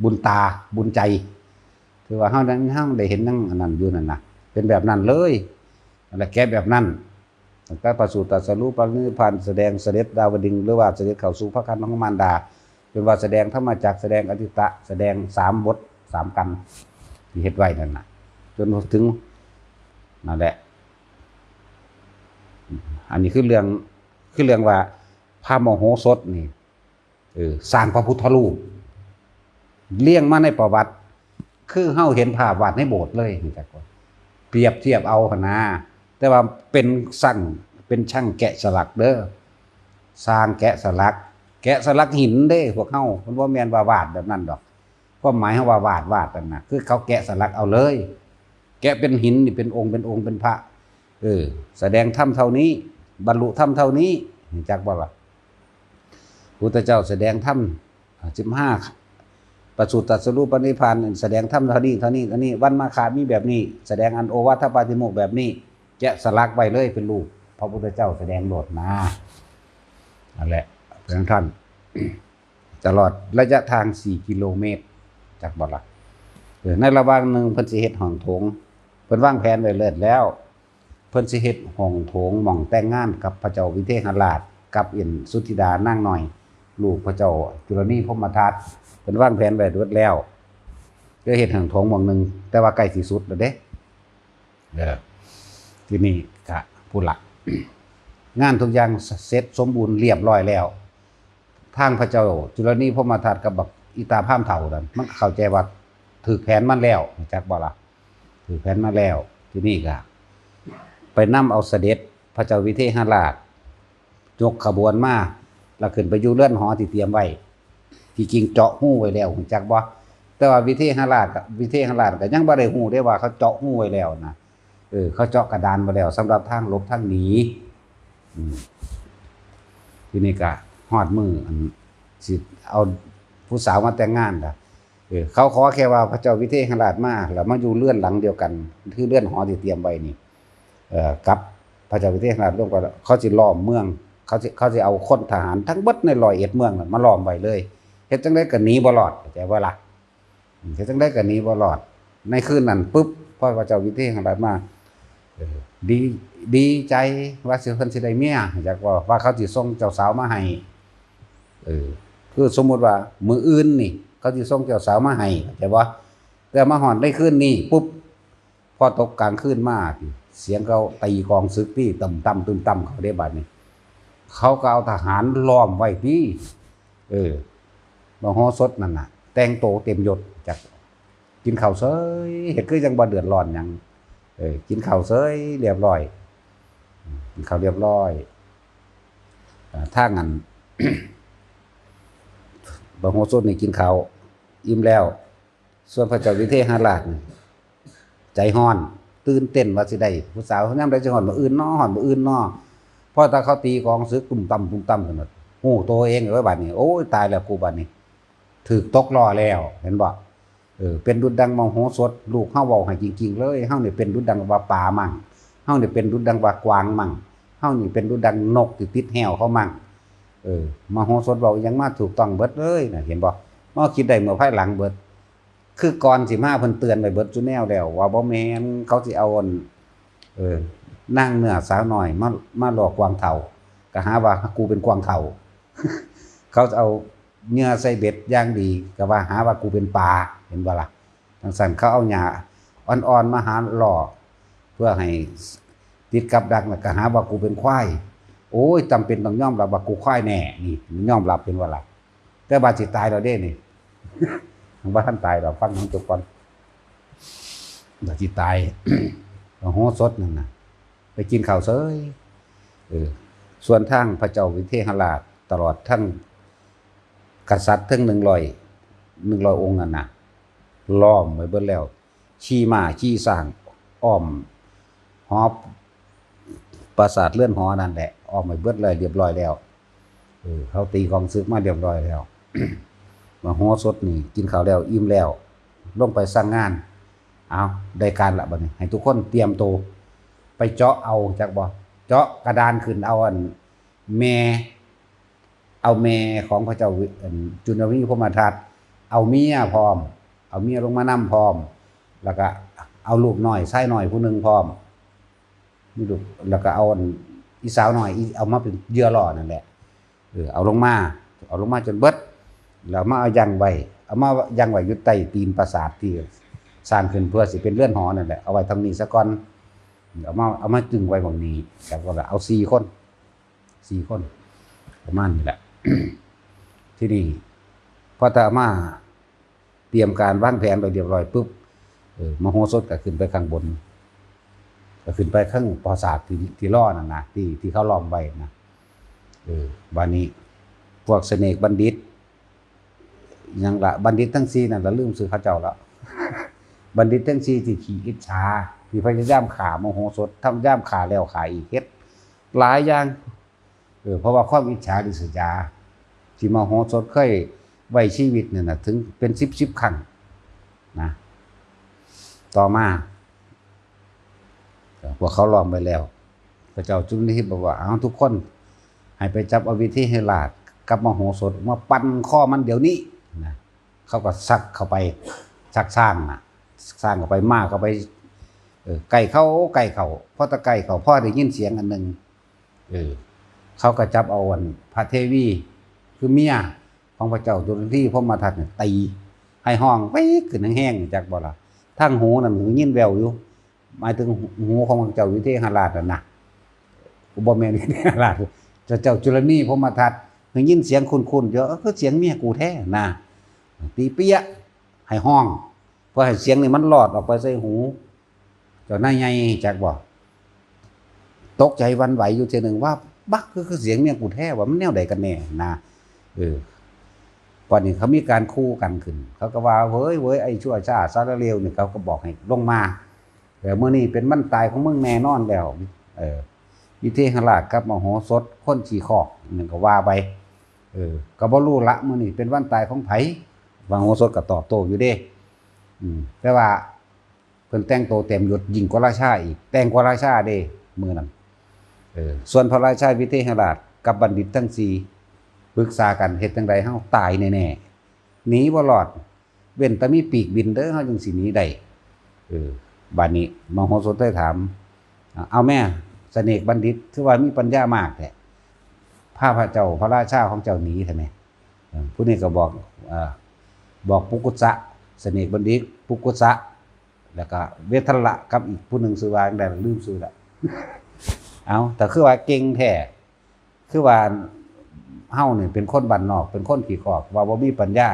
บุญตา บุญใจ ถือว่าเฮานั้น เฮาได้เห็นนั่งอันนั้นอยู่นั่นน่ะ เป็นแบบนั้นเลย นั่นแหละ แกะแบบนั้น ตั้งแต่ประสูติตรัสรู้ปรินิพพาน แสดงเสด็จดาวดึงส์ หรือว่าเสด็จเข้าสู่พระคันของมารดา เป็นว่าแสดงธรรมจักร แสดงอทิตตะ แสดงสามบทสามกัน ที่เฮ็ดไว้นั่นน่ะ จนถึง นั่นแหละ อันนี้คือเรื่อง คือเรื่องว่าพระมโหสถนี่ เออ สร้างพระพุทธรูป เรียงมาในประวัติ คือเฮาเห็นภาพวาดในโบสถ์เลย จักว่า เปรียบเทียบเอาหั้นนะ แต่ว่าเป็นช่าง เป็นช่างแกะสลักเด้อ สร้างแกะสลัก แกะสลักหินเด้ พวกเฮา มันบ่แม่นว่าวาดแบบนั้นดอก ความหมายเฮาว่าวาด วาดนั่นน่ะ คือเขาแกะสลักเอาเลย แกะเป็นหินนี่ เป็นองค์ เป็นองค์ เป็นพระ เออ แสดงธรรมเท่านี้ บรรลุธรรมเท่านี้ จักบ่ล่ะ พุทธเจ้าแสดงธรรม อ่า สิบห้า ประสูติตรัสรู้ปรินิพพาน แสดงธรรมเท่านี้ เท่านี้ เท่านี้ วันมาฆะมีแบบนี้ แสดงอันโอวาทปาติโมกข์แบบนี้ แกะสลักไว้เลยเป็นรูปพระพุทธเจ้าแสดงโลดนะ นั่นแหละ เป็นท่าน ตลอดระยะทางสี่กิโลเมตร จักบ่ล่ะ เออ ในระหว่างหนึ่งเพิ่นสิเฮ็ดห้องโถง เพิ่นวางแผนไว้เลิศแล้ว เพิ่นสิเฮ็ดห้องโถงหม่องแต่งงานกับพระเจ้าวิเทหราช กับเอ็นสุทธิดานางน้อย ลูกพระเจ้าจุลนีพรหมทัต เพิ่นวางแผนไว้เบิดแล้ว ก็เฮ็ดห้องโถงหม่องหนึ่ง แต่ว่าใกล้สิสุดแล้วเด้ เออ ทีนี้ก็ผู้ละ งานทุกอย่างเสร็จสมบูรณ์เรียบร้อยแล้ว ทางพระเจ้าจุลนีพรหมทัตกับบักอีตาพราหมณ์เฒ่านั่น มันก็เข้าใจว่าถืกแผนมันแล้ว รู้จักบ่ล่ะ? ถืกแผนมาแล้ว ทีนี้ก็ไปนำเอาเสด็จพระเจ้าวิเทหราช ยกขบวนมา แล้วขึ้นไปอยู่เรือนหอที่เตรียมไว้ ที่จริงเจาะฮูไว้แล้ว รู้จักบ่? แต่ว่าวิเทหราชก็ วิเทหราชก็ยังบ่ได้ฮู้เด้ว่าเขาเจาะฮูไว้แล้วนะ เออ เขาเจาะกระดานไว้แล้ว สำหรับทางหลบทางหนี อืม ทีนี้ก็ฮอดมื้ออันสิเอาผู้สาวมาแต่งงานล่ะ เออ เขาขอแค่ว่าพระเจ้าวิเทหราชมา แล้วมาอยู่เรือนหลังเดียวกัน คือเรือนหอที่เตรียมไว้นี่ เอ่อ กับพระเจ้าวิเทหราชร่วมกัน เขาสิล้อมเมือง เขาสิ เขาสิเอาคนทหารทั้งเบิดในร้อยเอ็ดเมืองน่ะมาล้อมไว้เลย เฮ็ดจั่งใดก็หนีบ่รอด เข้าใจบ่ล่ะ? อืม เฮ็ดจั่งใดก็หนีบ่รอด ในคืนนั้นปุ๊บ พอพระเจ้าวิเทหราชมา เออ ดี ดีใจว่าสิ เพิ่นสิได้เมีย อยากว่า ว่าเขาสิส่งเจ้าสาวมาให้ เออ คือสมมุติว่ามื้ออื่นนี่ เขาสิส่งเจ้าสาวมาให้ เข้าใจบ่? แต่มาฮอดในคืนนี้ปุ๊บ พอตกกลางคืนมา เสียงเขาตีกลองศึกตี้ ตึมตั้มตึมตั้มเขาเด้ บัดนี้ เขาก็เอาทหารล้อมไว้ตี้ เออ มโหสถนั่นน่ะ แต่งโตเต็มยศ จักกินข้าวเสย เฮ็ดคือจั่งบ่เดือดร้อนหยัง เออ กินข้าวเสยเรียบร้อย กินข้าวเรียบร้อย อ่า ทางนั้น มโหสถนี่กินข้าวอิ่มแล้ว ส่วนพระเจ้าวิเทหราชนี่ใจฮ้อน ตื่นเต้นว่าสิได้ผู้สาว ยามใดสิฮอดมื้ออื่นน้อ ฮอดมื้ออื่นน้อ พอแต่เขาตีกลองศึกตุ้มตั้มตุ้มตั้มขึ้นมา ฮู้โตเองเลยบัดนี้ โอ้ย ตายแล้วกูบัดนี้ ถืกตกล้อแล้ว เห็นบ่? เออ เป็นดุจดังมโหสถ ลูกเฮาเว้าให้จริงๆเลย เฮานี่เป็นดุจดังว่าปลามั่ง เฮานี่เป็นดุจดังว่ากวางมั่ง เฮานี่เป็นดุจดังนกที่ติดแฮวเขามั่ง เออ มโหสถเว้าอิหยังมาถูกต้องเบิดเลยนะ เห็นบ่? มาคิดได้เมื่อภายหลังเบิด คือก่อนสิมาเพิ่นเตือนไว้เบิดซุแนวแล้ว ว่าบ่แม่น เขาสิเอาอัน เออ นางเนื้อสาวน้อยมา มาล่อกวางเฒ่า ก็หาว่ากูเป็นกวางเฒ่า เขาเอาเหยื่อใส่เบ็ดอย่างดี ก็ว่าหาว่ากูเป็นปลา เห็นบ่ล่ะ? จั่งซั้นเขาเอาหญ้าอ่อนๆมาหาล่อ เพื่อให้ติดกับดัก แล้วก็หาว่ากูเป็นควาย โอ้ย จำเป็นต้องยอมรับว่ากูควายแน่ นี่ มันยอมรับ เห็นบ่ล่ะ? แต่ว่าสิตายแล้วเด้นี่ บ่ทันตายดอก ฟังมันจบก่อน ว่าสิตาย มโหสถนั่นน่ะ ไปกินข้าวเสย เออ ส่วนทางพระเจ้าวิเทหราช ตลอดทั้งกษัตริย์ทั้งหนึ่งร้อย หนึ่งร้อยองค์นั่นน่ะ ล้อมไว้เบิดแล้ว ขี่ม้าขี่ช้างอ้อมหอ ปราสาทเรือนหอนั่นแหละ อ้อมไว้เบิดเลย เรียบร้อยแล้ว เออ เขาตีกลองศึกมาเรียบร้อยแล้ว มโหสถนี่กินข้าวแล้วอิ่มแล้ว ลงไปสั่งงาน เอา ได้การละบัดนี้ ให้ทุกคนเตรียมตัว ไปเจาะเอา จักบ่ เจาะกระดานขึ้น เอาอันแม่ เอาแม่ของพระเจ้าวิ อันจุลนีพรหมทัต เอาเมียพร้อม เอาเมียลงมานำพร้อม แล้วก็เอาลูกน้อย ชายน้อยผู้หนึ่งพร้อม มีลูก แล้วก็เอาอันอีสาวน้อย อี เอามาเป็นเหยื่อล่อนั่นแหละ เออ เอาลงมา เอาลงมาจนเบิด แล้วมาเอายั้งไว้ เอามายั้งไว้อยู่ใต้ตีนปราสาทที่สร้างขึ้นเพื่อสิเป็นเรือนหอนั่นแหละ เอาไว้ทางนี้ซะก่อน เอามา เอามาจึงไว้หม่องนี้ แล้วก็เอาสี่คน สี่คน ประมาณนี้แหละ ทีนี้พอตามาเตรียมการวางแผนไปเรียบร้อยปุ๊บ เออ มโหสถก็ขึ้นไปข้างบน ก็ขึ้นไปข้างปราสาทที่ ที่ล่อนั่นนะ ที่ ที่เขาล้อมไว้นะ เออ บัดนี้ พวกเสนกบัณฑิต หยังละ บัณฑิตทั้งสี่นั่นละ ลืมชื่อเขาเจ้าละ บัณฑิตทั้งสี่ที่ขี้อิจฉา ที่พยายามฆ่ามโหสถ พยายามฆ่าแล้วฆ่าอีก เฮ็ดหลายอย่าง เออ เพราะว่าความอิจฉาริษยา ที่มโหสถเคยไว้ชีวิตเนี่ยนะ ถึงเป็นสิบสิบครั้งนะ ต่อมา พวกเขาล้อมไว้แล้ว พระเจ้าจุลทิพย์บอกว่า เอาทุกคน ให้ไปจับเอาวิเทหราชกับมโหสถมาปั่นคอมันเดี๋ยวนี้นะ เขาก็ซักเข้าไป ซักช้างน่ะ ช้างเข้าไป ม้าเข้าไป เออ ใกล้เข้า ใกล้เข้า พอตะใกล้เข้า พอได้ยินเสียงอันหนึ่ง เออ เขาก็จับเอาอันพระเทวี คือเมียของพระเจ้าจุลทิพย์พรหมทัตเนี่ยตี ให้ฮ้องไปขึ้นแฮงๆ จักบ่ล่ะ ทางหูนั่นหูยินแว่วอยู่ หมายถึงหูของเจ้าวิเทหราชนั่นนะ บ่แม่นวิเทหราช เจ้า เจ้าจุลนีพรหมทัต ได้ยินเสียงคุ้นๆ อยู่ เออ คือเสียงเมียกูแท้นะ ตีเปี้ยะ ให้ฮ้อง เพื่อให้เสียงนี่มันลอดออกไปใส่หู เจ้านายใหญ่จักบ่ ตกใจหวั่นไหวอยู่เทื่อหนึ่งว่า บัก คือ คือเสียงเมียกูแท้ว่ามันแนวใดกันแน่นะ เออ ก่อนนี้เขามีการคู่กันขึ้น เขาก็ว่า เฮ้ย เว้ย ไอ้ชั่วช้าสารเลวนี่ เขาก็บอกให้ลงมา แต่มื้อนี้เป็นวันตายของมึงแน่นอนแล้ว เออ วิเทหราชกับมโหสถคนขี้คอก นั่นก็ว่าไป เออ ก็บ่รู้ละ มื้อนี้เป็นวันตายของไผ มโหสถก็ตอบโต้อยู่เด้ อืม แต่ว่าเพิ่นแต่งโตเต็มยศยิ่งกว่าราชาอีก แต่งกว่าราชาเด้ มื้อนั้น เออ ส่วนพระราชาวิเทหราชกับบัณฑิตทั้งสี่ ปรึกษากัน เฮ็ดจั่งใดเฮาตายแน่ๆ หนีบ่รอด เว้นแต่มีปีกบินเด้อ เฮาจั่งสิหนีได้ เออ บัดนี้มโหสถเลยถาม อ่า เอาแม่ เสนกบัณฑิต คือว่ามีปัญญามากแท้ พาพระเจ้าพระราชาของเจ้าหนีแท้แม่ เออ ผู้นี้ก็บอก เอ่อ บอกปุกุสะ เสนกบัณฑิต ปุกุสะ แล้วก็เวทัลละกับอีกผู้หนึ่งชื่อว่าจั่งใด ลืมชื่อละ เอา แต่คือว่าเก่งแท้ คือว่าเฮานี่เป็นคนบ้านนอก เป็นคนขี้คอก ว่าบ่มีปัญญา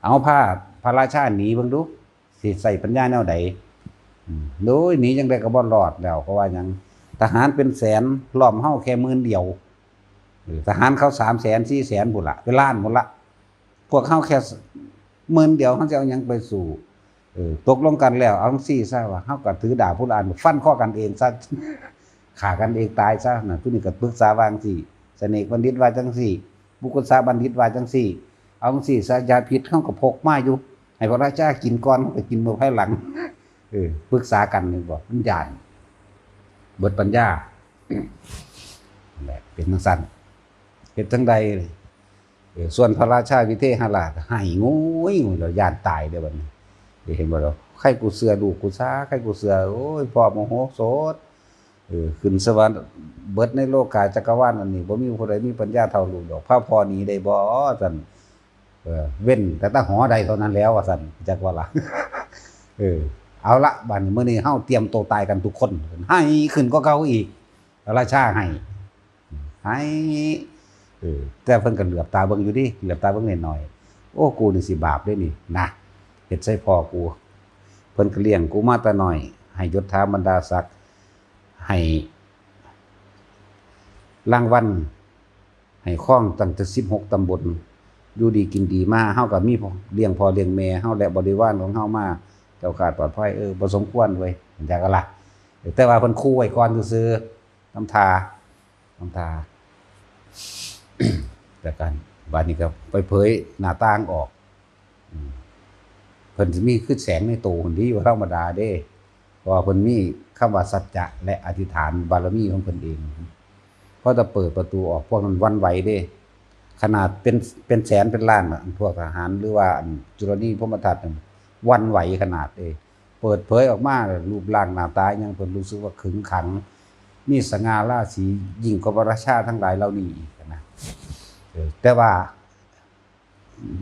เอา พาพระราชาหนีเบิ่งดู สิใช้ปัญญาแนวใด อืม โดยหนีจั่งใดก็บ่รอดแล้ว เพราะว่าหยัง ทหารเป็นแสน ล้อมเฮาแค่หมื่นเดียว เออ ทหารเขาสามแสน สี่แสน พุ้นละ เป็นล้านพุ้นละ พวกเฮาแค่หมื่นเดียว เฮาสิเอาหยังไปสู้ เออ ตกลงกันแล้ว เอาจั่งซี้ซะว่า เฮาก็ถือดาบพุ้นละอัน ฟันคอกันเองซะ ฆ่ากันเองตายซะนะ ผู้นี้ก็ปรึกษาว่าจั่งซี้ เสนกบัณฑิตว่าจั่งซี้ ปุกุสะบัณฑิตว่าจั่งซี้ เอาจั่งซี้ซะ ยาพิษเฮาก็พกมาอยู่ ให้พระราชากินก่อน เฮาก็กินมื้อภายหลัง เออ ปรึกษากันนี่บ่ มันย้าน เบิดปัญญา นั่นแหละ เป็นจั่งซั้น เฮ็ดจั่งใด เออ ส่วนพระราชาวิเทหราชไห้งุยงุยแล้วย้านตายเด้อบัดนี้ เห็นบ่ล่ะ ใครกูเชื่อลูกกูซะ ใครกูเชื่อ โอ้ย พ่อมโหสถ เออ ขึ้นสวรรค์เบิดในโลกาจักรวาลอันนี้ บ่มีผู้ใดมีปัญญาเท่าลูกดอก พาพ่อหนีได้บ่ ซั่น เออ เว้นแต่ตาหอได้เท่านั้นแล้ว ว่าซั่น จักว่าล่ะ เออ เอาละ บัดนี้มื้อนี้เฮาเตรียมตัวตายกันทุกคน ไห้ขึ้นกว่าเก่าอีก ราชาไห้ ไห้ เออ แต่เพิ่นก็เหลือบตาเบิ่งอยู่เด้ เหลือบตาเบิ่งน้อยๆ โอ้ กูนี่สิบาปเด้นี่นะ เฮ็ดใส่พ่อกู เพิ่นก็เลี้ยงกูมาแต่น้อย ให้ยศถาบรรดาศักดิ์ ให้รางวัล ให้ครองตั้งแต่สิบหกตำบล อยู่ดีกินดีมา เฮาก็มีพ่อ เลี้ยงพ่อเลี้ยงแม่เฮาและบริวารของเฮามา แคล้วคลาดปลอดภัย เออ บ่สมควรเว้ย จั่งซี้ล่ะ แต่ว่าเพิ่นขู่ไว้ก่อนซื่อๆ นำท่า นำท่า แล้วกัน บัดนี้ก็ไปเผยหน้าต่างออก อืม เพิ่นสิมีคือแสงในโตเพิ่นดีกว่าธรรมดาเด้ เพราะว่าเพิ่นมีคำว่าสัจจะและอธิษฐานบารมีของเพิ่นเอง พอจะเปิดประตูออก พวกนั้นหวั่นไหวเด้ ขนาดเป็น เป็นแสนเป็นล้านน่ะ พวกทหารหรือว่าอันจุลนีพรหมทัตน่ะหวั่นไหวขนาดเด้ เปิดเผยออกมา รูปร่างหน้าตาอิหยังเพิ่นรู้สึกว่าขึงขัง มีสง่าราศียิ่งกว่าพระราชาทั้งหลายเหล่านี้อีกนะ เออ แต่ว่า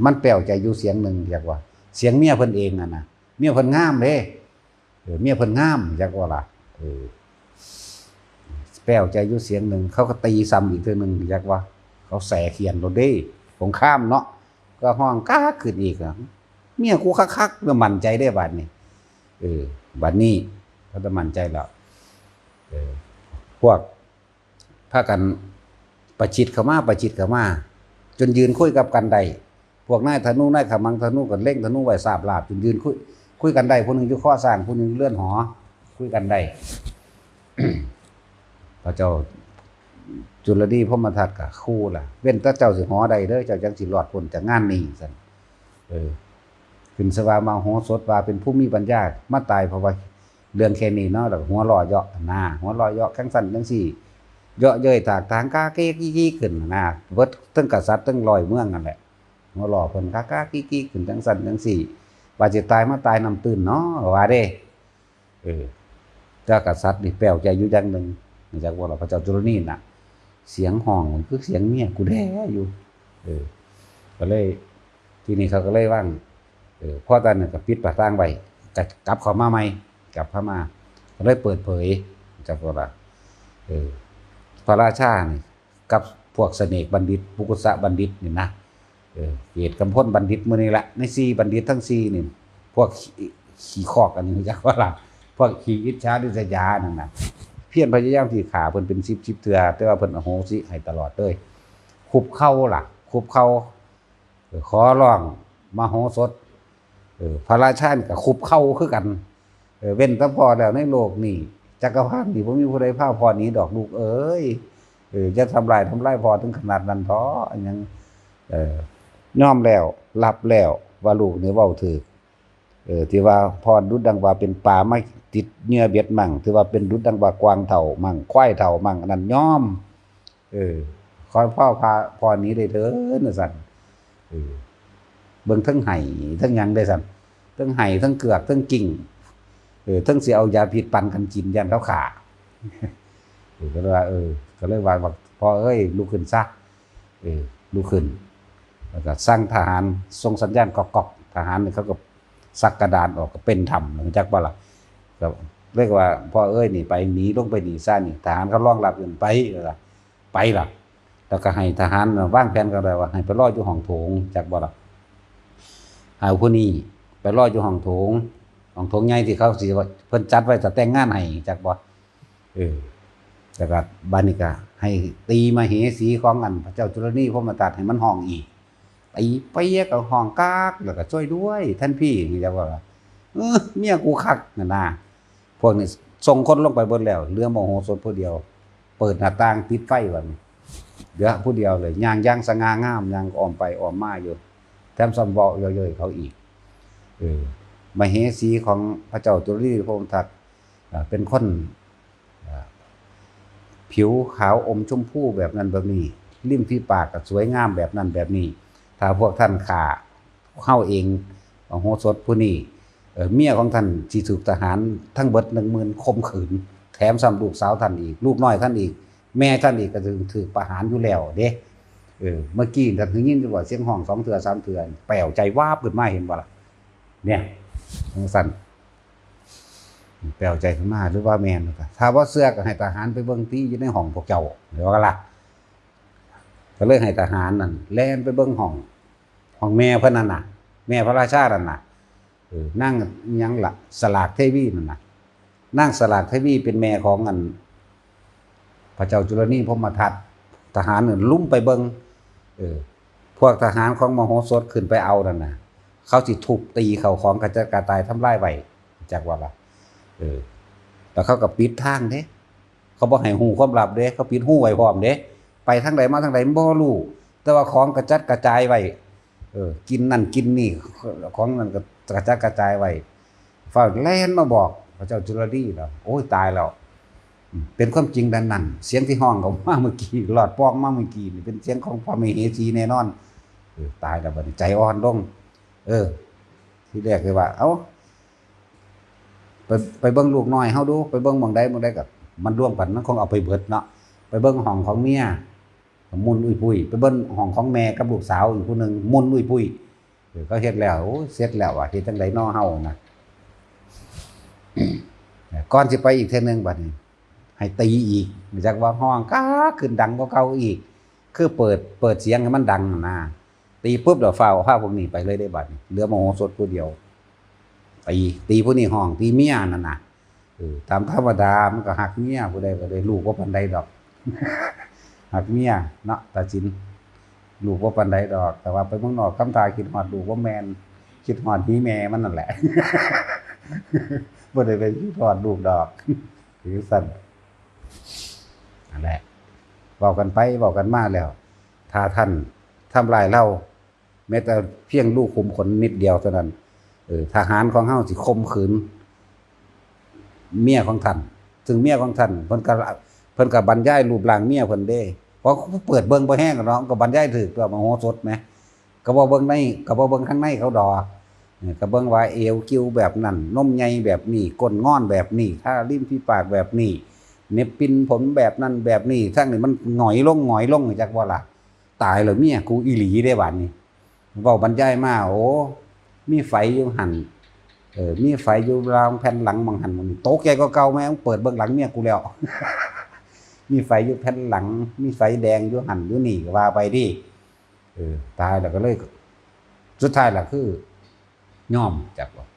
มันแปลกใจอยู่เสียงหนึ่ง เรียกว่า เสียงเมียเพิ่นเองอะนะ เมียเพิ่นงามเด้ เออ เมียเพิ่นงาม จักว่าล่ะ เออ แปลกใจอยู่เสียงหนึ่ง เขาก็ตีซ้ำอีกเทื่อหนึ่ง จักว่า เขาแสเขียนโลดเด้ สงครามเนาะ ก็ฮ้องก๊ากขึ้นอีกอะ เมียกูคักๆ แล้วมั่นใจได้บัดนี้ เออ บัดนี้เขาจะมั่นใจแล้ว เออ พวกพากันประชิดเข้ามา ประชิดเข้ามา จนยืนคุยกับกันได้ พวกนายธนู นายขมังธนูก็เล็งธนูไว้สาบลาบ จนยืนคุย คุยกันได้ ผู้หนึ่งอยู่คอช้าง ผู้หนึ่งเรือนหอ คุยกันได้ พระเจ้าจุลนีพรหมทัตก็คู่ล่ะ เว้นแต่เจ้าสิหอได้เด้อ เจ้าจั่งสิรอดพ้นจากงานนี้ ซั่น เออ ขึ้นสวามาโหสถว่าเป็นผู้มีปัญญา มาตายเพราะว่าเรื่องแค่นี้เนาะ แล้วก็หัวเราะเยาะนะ หัวเราะเยาะจั่งซั้นจั่งซี้ เยาะเย้ยถากถางกาเกกกี้กี้ขึ้นนะ เบิดทั้งกษัตริย์ทั้งร้อยเมืองนั่นแหละ หัวเราะเพิ่นกากากี้กี้ขึ้นจั่งซั้นจั่งซี้ ว่าสิตายมาตายน้ำตื้นเนาะ ว่าเด้ เออ แต่กษัตริย์นี่แปลกใจอยู่อย่างหนึ่ง จักว่าล่ะ พระเจ้าจุลนีน่ะ เสียงฮ้องมันคือเสียงเมียกูแท้อยู่ เออ ก็เลย ทีนี้เขาก็เลยวาง เออ พอตอนนั้นก็ปิดประตูไว้ ก็กลับเข้ามาใหม่ กลับเข้ามา ก็เลยเปิดเผย จักว่า เออ พระราชานี่ กับพวกเสน่ห์บัณฑิต ปุกุสะบัณฑิตนี่นะ เออ เกตกำพลบัณฑิตมื้อนี้ละ ในสี่บัณฑิตทั้งสี่นี่ พวกขี้ ขี้คอกอันนี้ จักว่าล่ะ พวกขี้อิจฉาริษยานั่นน่ะ เพียรพยายามที่ฆ่าเพิ่นเป็นสิบสิบเทื่อ แต่ว่าเพิ่นอโหสิให้ตลอดเลย คุบเข่าล่ะ คุบเข่า เออ ขอร้องมโหสถ เออ พระราชานี่ก็คุบเข่าคือกัน เออ เว้นแต่พ่อแล้วในโลกนี้ จักรพรรดินี่บ่มีผู้ใดพาพ่อหนีดอกลูกเอ้ย เออ อย่าทำลาย ทำลายพ่อถึงขนาดนั้นเถาะ อิหยัง เออ ยอมแล้ว รับแล้ว ว่าลูกนี่เว้าถูก เออ ที่ว่าพ่อดุจดังว่าเป็นปลามาติดเหยื่อเบ็ดมั่ง ถือว่าเป็นดุจดังว่ากวางเฒ่ามั่ง ควายเฒ่ามั่ง อันนั้นยอม เออ ขอพ่อพาพ่อหนีได้เถิด ว่าซั่น เออ เบิ่งทั้งไห้ทั้งหยังได้ซั่น ทั้งไห้ทั้งเกือกทั้งกิ่ง เออ ทั้งสิเอายาพิษปั่นกันกิน ย่านเขาฆ่า เออ ก็เลยว่า เออ ก็เลยว่า ว่า "พ่อเอ้ย ลุกขึ้นซะ" เออ ลุกขึ้น แล้วก็สั่งทหาร ส่งสัญญาณก๊อกๆ ทหารนี่เขาก็สักกระดานออก ก็เป็นถ้ำ รู้จักบ่ล่ะ ก็เรียกว่า "พ่อเอ้ย นี่ไป หนีลงไปนี่ซะนี่ ทหารเขารองรับอยู่ ไป" แล้วก็ไปล่ะ แล้วก็ให้ทหารน่ะวางแผนกันไว้ว่า ให้ไปรออยู่ห้องโถง จักบ่ล่ะ ให้ผู้นี้ไปรออยู่ห้องโถง ห้องโถงใหญ่ที่เขาสิว่า เพิ่นจัดไว้จะแต่งงานให้ จักบ่ เออ แล้วก็บัดนี้ก็ให้ตีมเหสีของอันพระเจ้าจุลนีพรหมทัตให้มันฮ้องอีก ตีเปียกก็ฮ้องกาก แล้วก็ "ช่วยด้วยท่านพี่" นี่จักว่า "เออ เมียกูคัก" นั่นนะ พวกนี้ส่งคนลงไปเบิดแล้ว เหลือมโหสถผู้เดียว เปิดหน้าต่างติดไฟบัดนี้ เหลือผู้เดียวเลย ย่างอย่างสง่างาม ย่างอ้อมไปอ้อมมาอยู่ แถมซ้ำเว้าเย้ยๆเขาอีก เออ มเหสีของพระเจ้าจุลนีพรหมทัต อ่า เป็นคน อ่า ผิวขาวอมชมพูแบบนั้นแบบนี้ ริมฝีปากก็สวยงามแบบนั้นแบบนี้ ถ้าพวกท่านฆ่าเฮาเอง มโหสถผู้นี้ เอ่อ เมียของท่านสิถูกทหารทั้งเบิดหนึ่งหมื่นข่มขืน แถมซ้ำลูกสาวท่านอีก ลูกน้อยท่านอีก แม่ท่านอีกก็ถูก ถูกประหารอยู่แล้วเด้ เออ เมื่อกี้ท่านได้ยินอยู่ว่าเสียงฮ้องสองเทื่อสามเทื่อ แป๋วใจวาบขึ้นมา เห็นบ่ล่ะ เนี่ย จั่งซั้น แป๋วใจขึ้นมา หรือว่าแม่น ถ้าบ่เชื่อก็ให้ทหารไปเบิ่งติอยู่ในห้องพวกเจ้า เดี๋ยวว่าล่ะ ก็เลยให้ทหารนั่นแล่นไปเบิ่งห้อง ห้องแม่เพิ่นนั่นน่ะ แม่พระราชานั่นน่ะ เออ นางหยังล่ะ สลากเทวีนั่นน่ะ นางสลากเทวีเป็นแม่ของอัน พระเจ้าจุลนีพรหมทัต ทหารนั่นลุ่มไปเบิ่ง เออ พวกทหารของมโหสถขึ้นไปเอานั่นน่ะ เขาสิทุบตีเข้าของกระจัดกระจายทำลายไว้ จักว่าล่ะ เออ แล้วเขาก็ปิดทางเด้ เขาบ่ให้ฮู้ความลับเด้ เขาปิดฮูไว้พร้อมเด้ ไปทางใดมาทางใดบ่ฮู้ แต่ว่าของกระจัดกระจายไว้ เออ กินนั่นกินนี่ ของนั่นก็กระจัดกระจายไว้ ฟ้าวแล่นมาบอกพระเจ้าจุลนีแล้ว โอ้ย ตายแล้ว อืม เป็นความจริงดังนั้น เสียงที่ฮ้องออกมาเมื่อกี้ หลอดปองมาเมื่อกี้นี่ เป็นเสียงของพระมเหสีแน่นอน เออ ตายแล้วบัดนี้ ใจอ่อนลง เออ ทีแรกเลยว่า เอ้า ไป ไปเบิ่งลูกน้อยเฮาดู ไปเบิ่งหม่องใดหม่องใด ก็มันรวมกัน มันคงเอาไปเบิดเนาะ ไปเบิ่งห้องของเมีย มุ่นอุ้ยปุ้ย ไปเบิ่งห้องของแม่กับลูกสาวอีกผู้หนึ่ง มุ่นอุ้ยปุ้ย เออ เขาเฮ็ดแล้ว โอ้ย เสร็จแล้วว่ะ เฮ็ดจั่งใดน้อเฮานะ ก่อนสิไปอีกเทื่อหนึ่งบัดนี้ ให้ตีอีก จักว่าฮ้องกากขึ้นดังกว่าเก่าอีก คือเปิด เปิดเสียงให้มันดังนะ ตีปุ๊บแล้วฟ้าวพาพวกนี้ไปเลยได้บัดนี้ เหลือมโหสถผู้เดียว ตี ตีผู้นี้ฮ้อง ตีเมียนั่นน่ะ เออ ตามธรรมดามันก็ฮักเมีย ผู้ใดก็ได้ ลูกบ่ปานใดดอก ฮักเมียเนาะ ตาจิน ลูกบ่ปานใดดอก แต่ว่าไปเมืองนอกทำท่าคิดฮอดลูก บ่แม่น คิดฮอดหีแม่มันนั่นแหละ บ่ได้ไปคิดฮอดลูกดอก คือซั่น นั่นแหละ เว้ากันไปเว้ากันมาแล้ว ถ้าท่านทำลายลาว แม้แต่เพียงรูขุมขนนิดเดียวเท่านั้น เออ ทหารของเฮาสิข่มขืนเมียของท่าน ซึ่งเมียของท่าน เพิ่นก็ เพิ่นก็บรรยายรูปร่างเมียเพิ่นเด้ เพราะเปิดเบิ่งบ่แฮงอะเนาะ ก็บรรยายถูกตัวมโหสถแหม ก็บ่เบิ่งใน ก็บ่เบิ่งข้างในเขาดอก เออ ก็เบิ่งว่าเอวกิ่วแบบนั้น นมใหญ่แบบนี้ ก้นงอนแบบนี้ ท่าริมฝีปากแบบนี้ เล็บปิ้นผมแบบนั้นแบบนี้ ทั้งนี้มันหงอยลงหงอยลง จักบ่ล่ะ ตายแล้วเมียกูอีหลีเด้บัดนี้ เว้าบรรยายมา โอ้ มีไฟอยู่หั่น เออ มีไฟอยู่รางแผ่นหลังหม่องหั่นหม่องนี่ ตกใจกว่าเก่า แม่งเปิดเบิ่งหลังเมียกูแล้ว มีไฟอยู่แผ่นหลัง มีไฟแดงอยู่หั่นอยู่นี่ ก็ว่าไปติ เออ ตายแล้วก็เลย สุดท้ายล่ะคือยอม จักว่า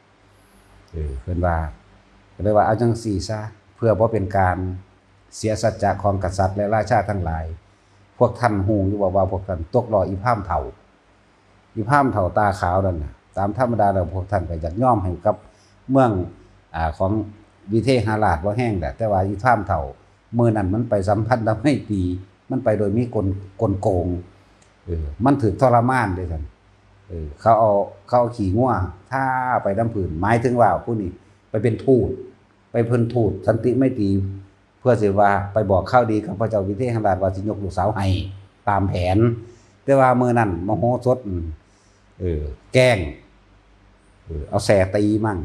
เออ เพิ่นว่า ก็เลยว่าเอาจั่งซี้ซะ เพื่อบ่เป็นการเสียสัจจะของกษัตริย์และราชาทั้งหลาย พวกท่านฮู้อยู่บ่ว่าพวกท่านตกล้ออีพราหมณ์เฒ่า อีพราหมณ์เฒ่าตาขาวนั่นน่ะ ตามธรรมดาแล้วพวกท่านก็อยากยอมให้กับเมือง อ่า ของวิเทหราชบ่แฮงแหละ แต่ว่าอีพราหมณ์เฒ่า มื้อนั้นมันไปสัมพันธไมตรี มันไปโดยมีกล กลโกง เออ มันถูกทรมานเด้ซั่น เออ เขาเอา เขาเอาขี้งัวทาไปนำพื้น หมายถึงว่าผู้นี้ไปเป็นทูต ไปเป็นทูตสันติไมตรี เพื่อสิว่าไปบอกข่าวดีกับพระเจ้าวิเทหราชว่าสิยกลูกสาวให้ตามแผน แต่ว่ามื้อนั้นมโหสถ อืม เออ แกล้ง เออ เอาแส้ตีมั่ง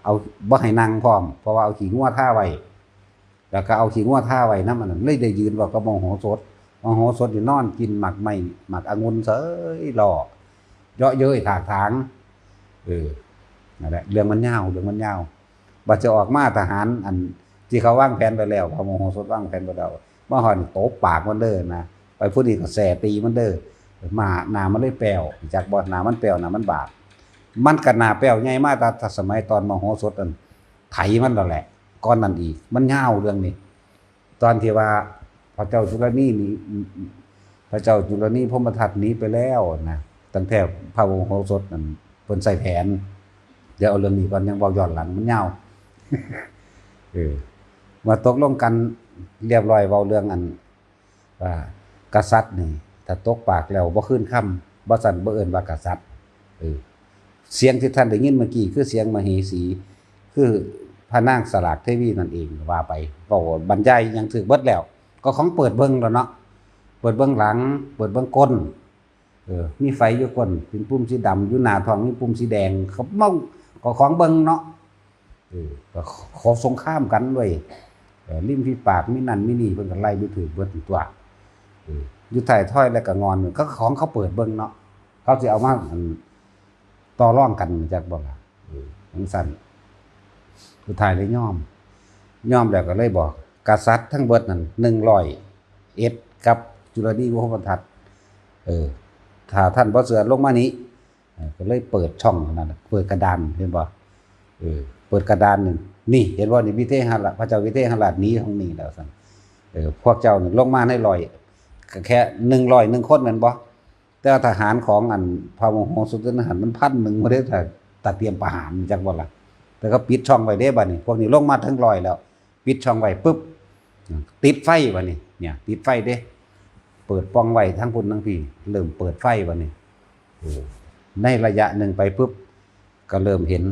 เอาบ่ให้นั่งพร้อม เพราะว่าเอาขี้งัวทาไว้ แล้วก็เอาขี้งัวทาไว้นำ อันนั้นเลยได้ยืนเว้ากับมโหสถ มโหสถนี่นอนกินหมากไม้ หมากองุ่นเสยหล่อ เยาะเย้ยถากถาง เออ นั่นแหละ เรื่องมันยาว เรื่องมันยาว บัดจะออกมาทหารอันที่เขาวางแผนไปแล้ว พระมโหสถวางแผนไปแล้ว มาฮอดนี่ตบปากมันเด้อนะ ไปผู้นี้ก็แส้ตีมันเด้อ มาหน้ามันเลยแป้ว จักบ่ หน้ามันแป้ว หน้ามันบาก มันก็หน้าแป้วใหญ่มาแต่สมัยตอนมโหสถอันไถมันแล้วแหละ ก่อนนั้นอีก มันยาวเรื่องนี้ ตอนที่ว่าพระเจ้าจุลนีนี่ พระเจ้าจุลนีพรหมทัตหนีไปแล้วนะ ตั้งแต่พระมโหสถนั่นเพิ่นใส่แผน เดี๋ยวเอาเรื่องนี้ก่อน ยังเว้าย้อนหลังมันยาว เออ มาตกลงกันเรียบร้อย เว้าเรื่องอัน ว่ากษัตริย์นี่ ถ้าตกปากแล้วบ่คืนคำ บ่ซั้นบ่เอิ้นว่ากษัตริย์ เออ เสียงที่ท่านได้ยินเมื่อกี้คือเสียงมเหสี คือพระนางสลากเทวีนั่นเอง ว่าไป เว้าบรรยายหยังถูกเบิดแล้ว ก็ของเปิดเบิ่งแล้วเนาะ เปิดเบิ่งหลัง เปิดเบิ่งก้น เออ มีไฟอยู่ก้น เป็นปุ่มสีดำ อยู่หน้าท้องมีปุ่มสีแดง เขาเมา ก็ของเบิ่งเนาะ เออ ก็ขอสงครามกันเว้ย เออ ริมฝีปากมีนั่นมีนี่ เพิ่นก็ไล่บ่ถูกเบิดตัว เออ อยู่ท้ายทอยแล้วก็งอน ก็ของเขาเปิดเบิ่งเนาะ เขาสิเอามา อัน ต่อรองกัน จักบ่ล่ะ เออ จั่งซั้น สุดท้ายเลยยอม ยอมแล้วก็เลยบอก กษัตริย์ทั้งเบิดนั่น หนึ่งร้อยเอ็ด กับจุลนีพรหมทัต เออ ถ้าท่านบ่เชื่อลงมานี้ เออ ก็เลยเปิดช่องนั่นน่ะ เปิดกระดาน เห็นบ่ เออ เปิดกระดานหนึ่ง นี่ เห็นบ่ นี่ วิเทหราช พระเจ้าวิเทหราชหนีทางนี้แล้วซั่น เออ พวกเจ้านี่ลงมาในร้อย ก็แค่หนึ่งร้อยหนึ่งคนแม่นบ่ แต่ว่าทหารของอันพระมโหสถนั่นหันมันพันหนึ่งบ่ได้ ถ้า ถ้าเตรียมประหาร จักบ่ล่ะ แต่ก็ปิดช่องไว้เด้บัดนี้ พวกนี้ลงมาถึงร้อยแล้ว ปิดช่องไว้ปุ๊บ ติดไฟบัดนี้ เนี่ย ติดไฟเด้ เปิดป่องไว้ทั้งพุ้นทั้งพี้ เริ่มเปิดไฟบัดนี้ โอ้ ในระยะหนึ่งไปปุ๊บ ก็เริ่มเห็น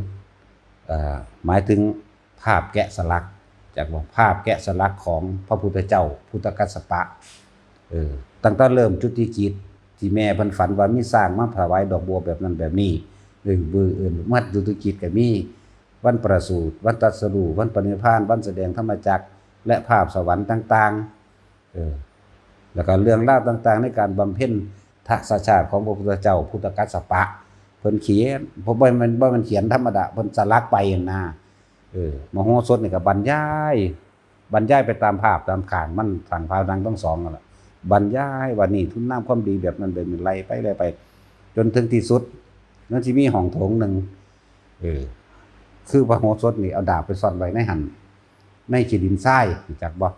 เอ่อ หมายถึงภาพแกะสลัก จักว่าภาพแกะสลักของพระพุทธเจ้า พุทธกัสสปะ เออ ตั้งแต่เริ่มจุติจิต ที่แม่เพิ่นฝันว่ามีช้างมาถวายดอกบัวแบบนั้นแบบนี้ เออ มื้ออื่น วันจุติจิตก็มี วันประสูติ วันตรัสรู้ วันปรินิพพาน วันแสดงธรรมจักร และภาพสวรรค์ต่างๆ เออ แล้วก็เรื่องราวต่างๆ ในการบำเพ็ญทศชาติของพระพุทธเจ้า พุทธกัสสปะ เพิ่นเขียน บ่แม่น บ่แม่นเขียนธรรมดา เพิ่นสลักไปหั่นนะ เออ มโหสถนี่ก็บรรยาย บรรยายไปตามภาพตามข้างมัน ข้างพระนางทั้งสองนั่นแหละ บรรยายว่านี่คุณงามความดีแบบนั้นแบบนี้ ไล่ไป ไล่ไป จนถึงที่สุด มันสิมีห้องโถงหนึ่ง เออ คือพระโหสถนี่เอาดาบไปซ่อนไว้ในหั่น ในขี้ดินทราย รู้จักบ่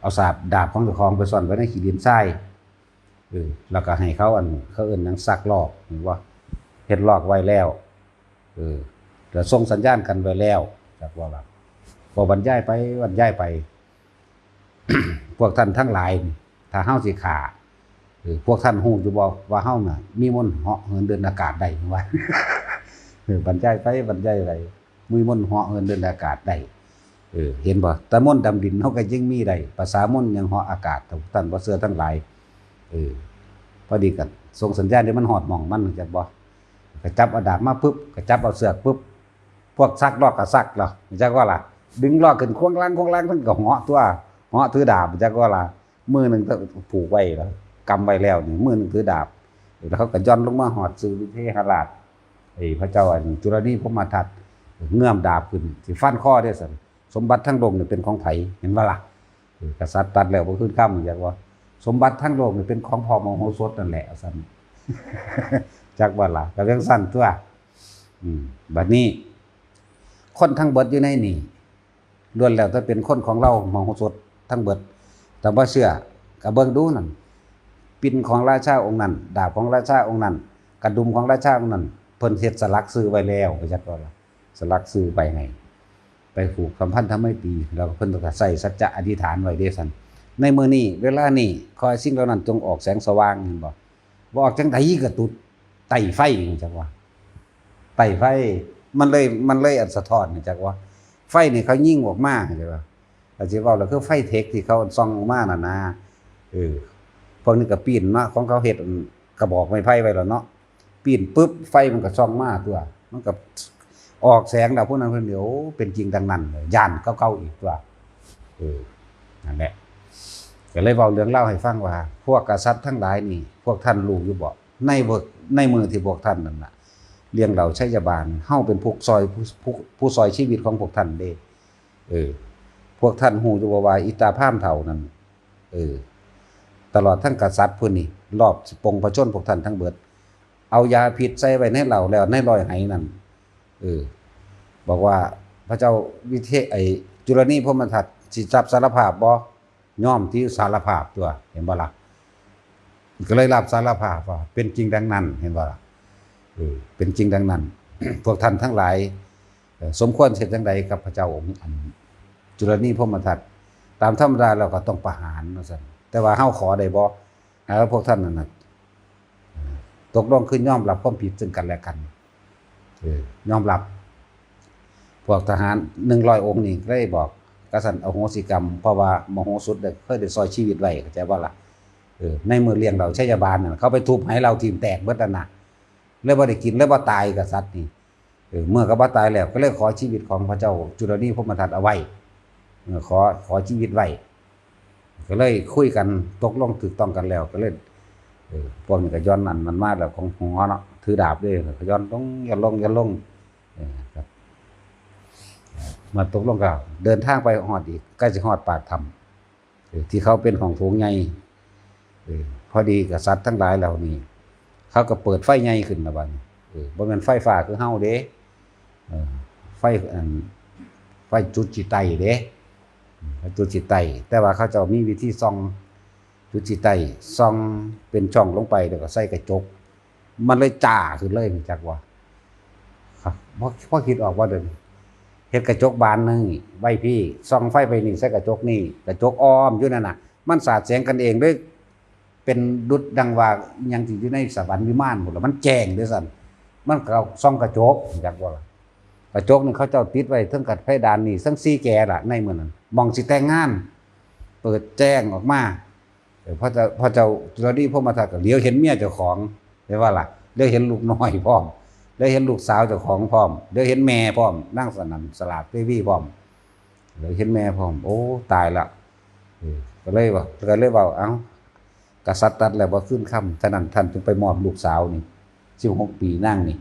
เอาสาบ ดาบของเจ้าของไปซ่อนไว้ในขี้ดินทราย เออ แล้วก็ให้เขาอัน เขาเอิ้นหยัง ซักลอก เห็นบ่ เฮ็ดลอกไว้แล้ว เออ แล้วส่งสัญญาณกันไว้แล้ว จักว่าล่ะ พอบรรยายไป บรรยายไป พวกท่านทั้งหลายนี่ ถ้าเฮาสิฆ่า เออ พวกท่านฮู้อยู่บ่ว่าเฮาน่ะ มีมนต์เหาะเหินเดินอากาศได้ ว่า เออ บรรยายไป บรรยายไป มีมนต์เหาะเหินเดินอากาศได้ เออ เห็นบ่ แต่มนต์ดำดินเฮาก็ยังมีได้ ภาษามนต์ยังเหาะอากาศ ท่านบ่เชื่อทั้งหลาย เออ พอดีกัน ส่งสัญญาณที่มันฮอดหม่องมัน รู้จักบ่ ก็จับเอาดาบมาปุ๊บ ก็จับเอาเสือกปุ๊บ พวกซักลอกก็ซักแล้ว รู้จักบ่ล่ะ ดึงลอกขึ้นควงลางควงลาง มันก็เหาะตัว เหาะถือดาบ รู้จักบ่ล่ะ มือหนึ่งผูกไว้แล้ว กำไว้แล้วนี่ มือหนึ่งถือดาบ แล้วเขาก็ย่อนลงมาฮอดซื่อวิเทหราช ไอ้พระเจ้าอันจุลนีพรหมทัตเงื้อมดาบขึ้นสิฟันคอเด้ซั่น สมบัติทั้งโลกนี่เป็นของไผ เห็นบ่ล่ะ เออกษัตริย์ตัดแล้วบ่คืนคำ จักว่า สมบัติทั้งโลกนี่เป็นของพ่อมโหสถนั่นแหละ ซั่น จักว่าล่ะ ก็จั่งซั่นตั๊ว อืม บัดนี้ คนทั้งเบิดอยู่ในนี่ ล้วนแล้วแต่เป็นคนของลาวมโหสถทั้งเบิด แต่บ่เชื่อ ก็เบิ่งดูนั่น ปิ่นของราชาองค์นั้น ดาบของราชาองค์นั้น กระดุมของราชาองค์นั้น เพิ่นเฮ็ดสลักชื่อไว้แล้ว ก็จักว่าล่ะ สลักชื่อไปให้ ไปผูกสัมพันธไมตรี แล้วเพิ่นก็ใส่สัจจะอธิษฐานไว้เด้ซั่น ในมื้อนี้ เวลานี้ ขอให้สิ่งเหล่านั้นจงออกแสงสว่าง เห็นบ่ บ่ออกจั่งใดก็จุดไต้ไฟ จักว่า ไต้ไฟ มันเลย มันเลยอันสะท้อน จักว่า ไฟนี่เขายิงออกมา จักว่า อาจสิเว้าแล้วคือไฟเทคที่เขาส่องออกมานั่นนะ เออ พวกนี้ก็ปิ้นเนาะ ของเขาเฮ็ดกระบอกไม้ไผ่ไว้แล้วเนาะ ปิ้นปึ๊บ ไฟมันก็ส่องมาตั๊ว มันก็ออกแสงแล้ว พวกนั้นเพิ่นเดี๋ยวเป็นจริงดังนั้นเลย ย้านเก่าๆอีกตั๊ว เออ นั่นแหละ ก็เลยเว้าเรื่องราวให้ฟังว่า พวกกษัตริย์ทั้งหลายนี่ พวกท่านรู้อยู่บ่ ในเวิก ในมื้อที่พวกท่านนั่นน่ะ เลี้ยงเหล้าชัยบาล เฮาเป็นผู้ซอย ผู้ ผู้ ผู้ซอยชีวิตของพวกท่านเด้ เออ พวกท่านรู้อยู่บ่ว่าอีตาพราหมณ์เฒ่านั่น เออ ตลอดทั้งกษัตริย์ผู้นี้ รอบสิปลงพระชนม์พวกท่านทั้งเบิด เอายาพิษใส่ไว้ในเหล้าแล้วในลอยไหนั่น เออ บอกว่าพระเจ้าวิเท ไอ้จุลนีพรหมทัตสิรับสารภาพบ่ ยอมที่สารภาพตั๊ว เห็นบ่ล่ะ ก็เลยรับสารภาพว่าเป็นจริงดังนั้น เห็นบ่ล่ะ เออ เป็นจริงดังนั้น พวกท่านทั้งหลาย เอ่อ สมควรเฮ็ดจั่งใดกับพระเจ้าองค์อันจุลนีพรหมทัต ตามธรรมดาแล้วก็ต้องประหารว่าซั่น แต่ว่าเฮาขอได้บ่ ให้พวกท่านนั่นน่ะ ตกลงคือยอมรับความผิดซึ่งกันและกัน เออ ยอมรับ พวกทหารหนึ่งร้อยองค์นี่เลยบอก กษัตริย์อโหสิกรรม เพราะว่ามโหสถได้เคยได้ซอยชีวิตไว้ เข้าใจบ่ล่ะ เออ ในมื้อเลี้ยงเหล้าชัยบาลนั่น เขาไปทุบไหเหล้าทิ่มแตกเบิดนั่นน่ะ เลยบ่ได้กิน เลยบ่ตายกษัตริย์นี่ เออ เมื่อก็บ่ตายแล้ว ก็เลยขอชีวิตของพระเจ้าจุลนีพรหมทัตเอาไว้ เออ ขอ ขอชีวิตไว้ ก็เลยคุยกันตกลงถูกต้องกันแล้ว ก็เลย เออ พวกนี้ก็ย้อนอันนั้นมาแล้ว ของหัวเนาะ ถือดาบเด้ ก็ย้อนลง ย้อนลง ย้อนลง เออ ครับ มาตกลงกัน เดินทางไปฮอดอีก ใกล้สิฮอดปากถ้ำ เออ ที่เขาเป็นห้องโถงใหญ่ เออ พอดีกษัตริย์ทั้งหลายเหล่านี้ เขาก็เปิดไฟใหญ่ขึ้นละบัดนี้ เออ บ่แม่นไฟฟ้าคือเฮาเด้ เออ ไฟอัน ไฟจุดจิไตเด้ ไฟจุดจิไต แต่ว่าเขาเจ้ามีวิธีส่อง จุดจิไต ส่องเป็นช่องลงไป แล้วก็ใส่กระจก มันเลยจ้าขึ้นเลย จักว่า ครับ พอ พอคิดออกว่าเดี๋ยวนี้ เฮ็ดกระจกบานหนึ่งไว้พี้ ส่องไฟไปนี่ ใส่กระจกนี่ กระจกอ้อมอยู่นั่นน่ะ มันสาดแสงกันเองเลย เป็นดุจดังว่าอิหยังที่อยู่ในสวรรค์วิมานพุ้นล่ะ มันแจ้งเด้ซั่น มันก็ส่องกระจก จักว่า กระจกนี่เขาเจ้าติดไว้เทิงกับเพดานนี่ ทั้งสี่แกล่ะ ในมื้อนั้น หม่องสิแต่งงาน เปิดแจ้งออกมา เออ พระเจ้า พระเจ้าจุลนีพรหมทัตก็เหลียวเห็นเมียเจ้าของ เห็นบ่ล่ะ เหลียวเห็นลูกน้อยพร้อม เหลียวเห็นลูกสาวเจ้าของพร้อม เหลียวเห็นแม่พร้อม นางสนั่นสลาดเทวีพร้อม เหลียวเห็นแม่พร้อม โอ้ ตายละ เออ ก็เลยว่า ก็เลยว่า เอ้า กษัตริย์ตัดแล้วบ่คืนคำ ฉะนั้นท่านจึงไปมอบลูกสาวนี่ สิบหกปีนางนี่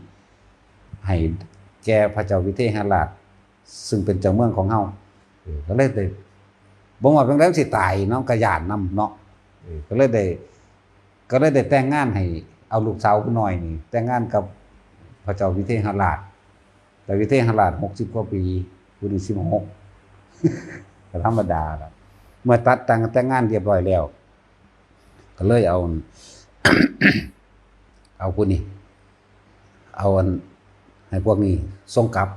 ให้แก่พระเจ้าวิเทหราช ซึ่งเป็นเจ้าเมืองของเฮา เออ ก็เลยได้ บ่ว่าเป็นแล้วสิตายเนาะ ก็ย้านนำเนาะ เออ ก็เลยได้ ก็เลยได้แต่งงานให้เอาลูกสาวผู้น้อยนี่ แต่งงานกับพระเจ้าวิเทหราช แต่วิเทหราชหกสิบกว่าปี ผู้นี้สิบหก ก็ธรรมดาล่ะ เมื่อตัดแต่ง แต่งงานเรียบร้อยแล้ว ก็เลยเอา เอาผู้นี้ เอาอัน ให้พวกนี้ส่งกลับ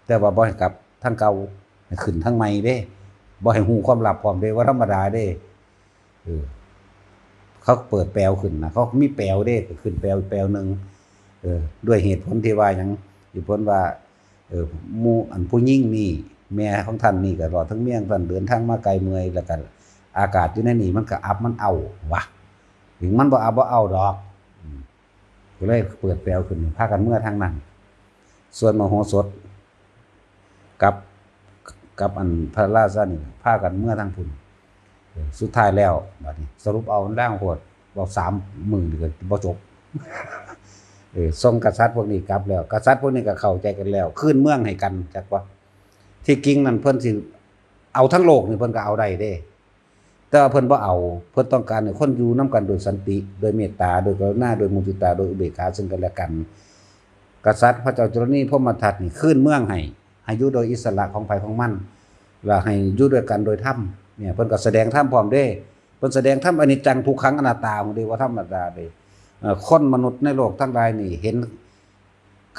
แต่ว่าบ่ให้กลับทางเก่า ให้ขึ้นทางใหม่เด้ บ่ให้ฮู้ความลับพร้อมเด้ ว่าธรรมดาเด้ เออ เขาเปิดแปลวขึ้นนะ เขามีแปลวเด้ ก็ขึ้นแปลว แปลวหนึ่ง เออ ด้วยเหตุผลที่ว่าหยัง เหตุผลว่า เออ หมู่อันผู้หญิงนี่ แม่ของท่านนี่ก็รอดทั้งเมียของท่าน เดินทางมาไกลเมื่อย แล้วก็อากาศอยู่ในนี่มันก็อับมันอ้าววะ ถึงมันบ่อับบ่อ้าวดอก อืม ก็เลยเปิดแปลวขึ้น พากันเมือทางนั้น ส่วนมโหสถ กับ กับอันพระราชานี่ พากันเมือทางพุ้น เออ สุดท้ายแล้ว บัดนี้ สรุปเอาแรงโพด บอกสามมื้อนี่ก็บ่จบ เออ ส่งกษัตริย์พวกนี้กลับแล้ว กษัตริย์พวกนี้ก็เข้าใจกันแล้ว คืนเมืองให้กัน จักว่า ที่จริงนั่นเพิ่นสิเอาทั้งโลกนี่เพิ่นก็เอาได้เด้ แต่ว่าเพิ่นบ่เอา เพิ่นต้องการให้คนอยู่นำกันโดยสันติ โดยเมตตา โดยกรุณา โดยมุทิตา โดยอุเบกขาซึ่งกันและกัน กษัตริย์พระเจ้าจุลนีพรหมทัตนี่คืนเมืองให้ ให้อยู่โดยอิสระของไผของมัน แล้วให้อยู่ด้วยกันโดยธรรม เนี่ย เพิ่นก็แสดงธรรมพร้อมเด้ เพิ่นแสดงธรรมอนิจจังทุกขังอนัตตาของเด้ บ่ธรรมดาเด้ เอ่อ คนมนุษย์ในโลกทั้งหลายนี่เห็น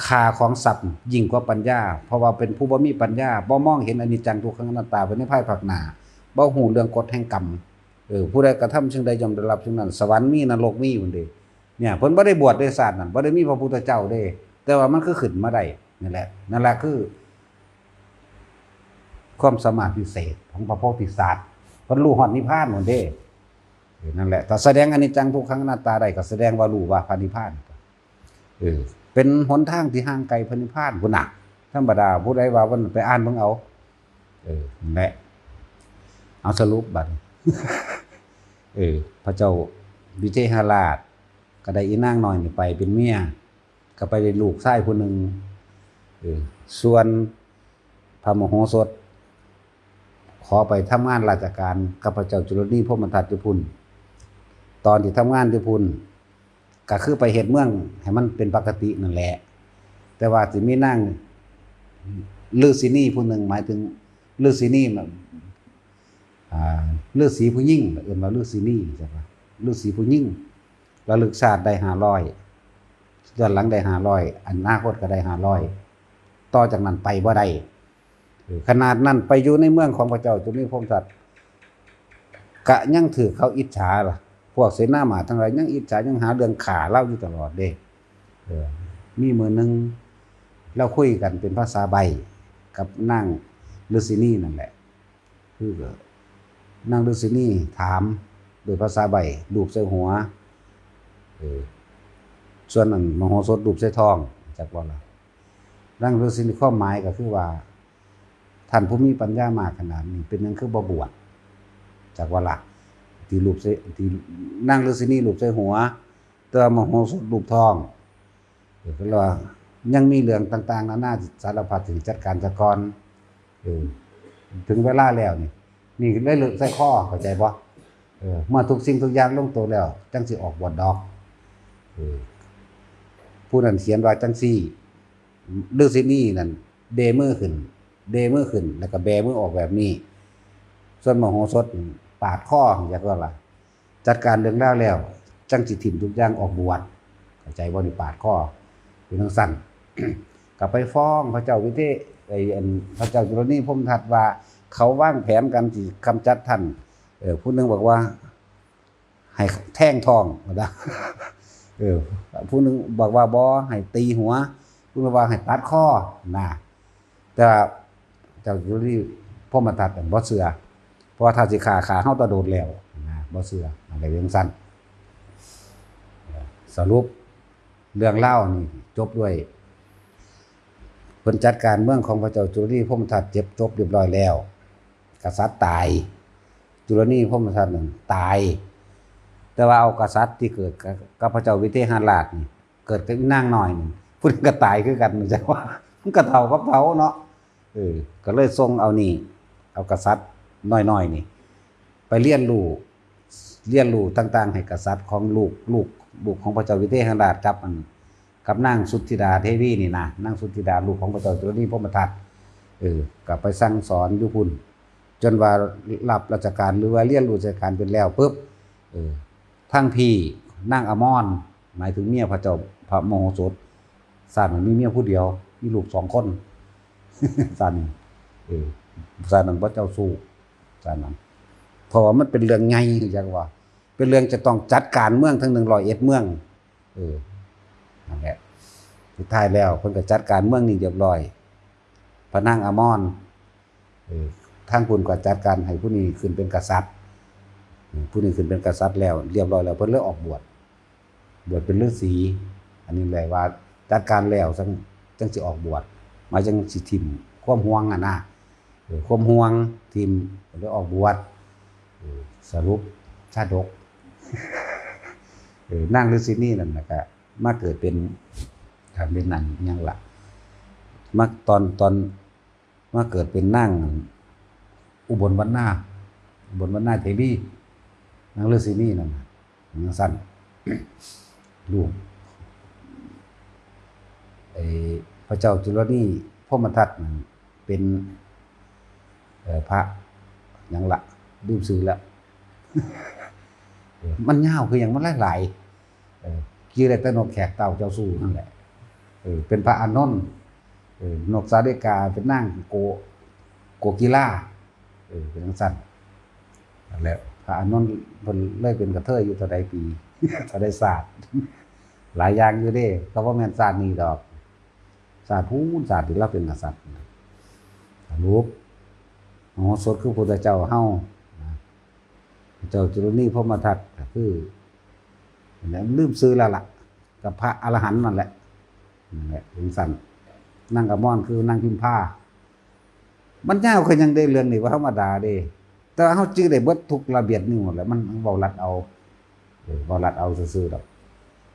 ค่าของทรัพย์ยิ่งกว่าปัญญา เพราะว่าเป็นผู้บ่มีปัญญา บ่มองเห็นอนิจจังทุกขังอนัตตาไปในภายภาคหน้า บ่ฮู้เรื่องกฎแห่งกรรม เออ ผู้ใดกระทำสิ่งใดย่อมได้รับสิ่งนั้น สวรรค์มีนรกมีพุ้นเด้ เนี่ย เพิ่นบ่ได้บวชเด้ ชาตินั้น บ่ได้มีพระพุทธเจ้าเด้ แต่ว่ามันคือขึ้นมาได้ นั่นแหละ นั่นแหละคือ ความสามารถพิเศษของพระโพธิสัตว์ เพิ่นรู้ฮอดนิพพานพุ้นเด้ เออ นั่นแหละ ถ้าแสดงอนิจจังทุกขังอนัตตาได้ ก็แสดงว่ารู้ว่าพระนิพพาน เออ เป็นหนทางที่ห่างไกลพระนิพพานพุ้นน่ะ ธรรมดา ผู้ใดว่าเพิ่นไปอ่านเบิ่งเอา เออ นั่นแหละ เอาสรุปบัดนี้ เออ พระเจ้าวิเทหราช ก็ได้อีนางน้อยนี่ไปเป็นเมีย ก็ไปได้ลูกชายผู้หนึ่ง เออ ส่วนพระมโหสถ ขอไปทำงานราชการกับพระเจ้าจุลนีพรหมทัตอยู่พุ้น ตอนที่ทำงานอยู่พุ้น ก็คือไปเฮ็ดเมืองให้มันเป็นปกตินั่นแหละ แต่ว่าสิมีนางฤาษีนีผู้หนึ่ง หมายถึงฤาษีนีน่ะ อ่า ฤาษีผู้หญิง เอิ้นว่าฤาษีนี ใช่ปะ ฤาษีผู้หญิง ระลึกชาติได้ห้าร้อย ย้อนหลังได้ห้าร้อย อนาคตก็ได้ห้าร้อย ต่อจากนั้นไปบ่ได้ เออ ขนาดนั้นไปอยู่ในเมืองของพระเจ้าจุลนีพรหมทัต กะยังถืกเขาอิจฉาล่ะ พวกเสนามาตย์ทั้งหลายยังอิจฉา ยังหาเรื่องฆ่าลาวอยู่ตลอดเด้ เออ มีมื้อหนึ่ง ลาวคุยกันเป็นภาษาใบ้กับนางฤาษีนีนั่นแหละ คือก็นางฤาษีนีถามด้วยภาษาใบ้ ลูบใส่หัว เออ ส่วนอันมโหสถลูบใส่ท้อง จักบ่ล่ะ นางฤาษีนีความหมายก็คือว่า ท่านผู้มีปัญญามากขนาดนี้ เป็นหยังคือบ่บวช จักบ่ล่ะ ที่ลูบใส่ ที่นางฤาษีนีลูบใส่หัว แต่ว่ามโหสถลูบท้อง เออ ก็เลยว่ายังมีเรื่องต่างๆนานาสารพัดที่จัดการซะก่อน เออ ถึงเวลาแล้วนี่ นี่เลยเลิกใส่คอ เข้าใจบ่ เออ เมื่อทุกสิ่งทุกอย่างลงตัวแล้ว จั่งสิออกบวชดอก เออ ผู้นั้นเขียนว่าจั่งซี้ ฤาษีนีนั่นเบมือขึ้น เบมือขึ้น แล้วก็แบมือออกแบบนี้ ส่วนมโหสถปาดคอ จักว่าล่ะ จัดการเรื่องราวแล้ว จั่งสิถิ่มทุกอย่างออกบวช เข้าใจบ่ นี่ปาดคอ เป็นจั่งซั้น ก็ไปฟ้องพระเจ้าวิเท ไอ้อัน พระเจ้าจุลนีพรหมทัตว่า เขาวางแผนกันสิกำจัดท่าน เออ ผู้หนึ่งบอกว่า ให้แทงท้อง ว่า เออ ผู้หนึ่งบอกว่าบ่ ให้ตีหัว ผู้หนึ่งว่าให้ตัดคอ นะ แต่ว่าเจ้าจุลนีพรหมทัตบ่เชื่อ เพราะว่าถ้าสิฆ่า ฆ่าเฮาแตะโดนแล้ว นะ บ่เชื่อ อะไรจั่งซั้น สรุปเรื่องราวนี่จบด้วย เพิ่นจัดการเมืองของพระเจ้าจุลนีพรหมทัตเจ็บจบเรียบร้อยแล้ว กษัตริย์ตาย จุลนีพรหมทัตนั่นตาย แต่ว่าเอากษัตริย์ที่เกิดกับ กับพระเจ้าวิเทหราชนี่ เกิดกับอีนางน้อยนี่ ผู้นั้นก็ตายคือกัน จั่งว่า มันก็เฒ่ากับเฒ่าเนาะ เออ ก็เลยส่งเอานี่ เอากษัตริย์น้อยๆนี่ ไปเรียนรู้ เรียนรู้ต่างๆให้กษัตริย์ของลูก ลูก ลูกของพระเจ้าวิเทหราชกับอัน กับนางสุทธิดาเทวีนี่นะ นางสุทธิดาลูกของพระเจ้าจุลนีพรหมทัต เออ ก็ไปสั่งสอนอยู่พุ้น จนว่ารับราชการหรือว่าเรียนรู้ราชการเป็นแล้วปุ๊บ เออ ทางพี่นางอมร หมายถึงเมียพระเจ้าพระมโหสถ ชาตินั้นมีเมียผู้เดียว มีลูกสองคน ชาตินี้ เออ ชาตินั้นบ่เจ้าชู้ ชาตินั้น เพราะว่ามันเป็นเรื่องใหญ่ จั่งว่า เป็นเรื่องจะต้องจัดการเมืองทั้งหนึ่งร้อยเอ็ดเมือง เออ นั่นแหละ สุดท้ายแล้วเพิ่นก็จัดการเมืองนี่เรียบร้อย พระนางอมร เออ ทางพุ้นก็จัดการให้ผู้นี้ขึ้นเป็นกษัตริย์ อืม ผู้นี้ขึ้นเป็นกษัตริย์แล้ว เรียบร้อยแล้ว เพิ่นเลยออกบวช บวชเป็นฤาษี อันนี้แหละว่าจัดการแล้วจั่ง จั่งสิออกบวช หมายจั่งสิถิ่มความห่วงอะนะ เออ ความห่วงถิ่ม ก็เลยออกบวช เออ สรุปชาดก เออ นางฤาษีนีนั่นน่ะก็ มาเกิดเป็น อ่า เป็นนั่นหยังล่ะ มาตอน ตอนมาเกิดเป็นนางอุบลวรรณา อุบลวรรณาเทวี นางฤาษีนี่นั่นน่ะ จั่งซั้น ลูก ไอ้พระเจ้าจุลนีพรหมทัตนั่นเป็น เอ่อ พระหยังล่ะ ลืมชื่อแล้ว เออ มันยาวคือหยัง มันหลายๆ เออ ชื่อได้แต่นกแขกเต้าเจ้าสู่นั่นแหละ เออ เป็นพระอานนท์ เออ นกสาลิกาเป็นนางโก โกกีลา เออ เป็นจั่งซั้น นั่นแหละ พระอานนท์เพิ่นเลยเป็นกระเทยอยู่เท่าใดปี เท่าใดชาติ หลายอย่างอยู่เด้ ก็บ่แม่นชาตินี้ดอก ชาติพู้น ชาติที่ลาวเป็นกษัตริย์ สรุป มโหสถคือพุทธเจ้าเฮา นะ เจ้าจุลนีพรหมทัตก็คือ นั่นแหละ ลืมชื่อแล้วล่ะ กับพระอรหันต์นั่นแหละ นั่นแหละ จั่งซั้น นางกมรคือนางพิมพา มันยาวคือหยังเด้ เรื่องนี้บ่ธรรมดาเด้ แต่ว่าเฮาจื่อได้เบิดทุกระเบียดนิ้วแหละ มัน มันเว้าลัดเอา เออ เว้าลัดเอาซื่อๆดอก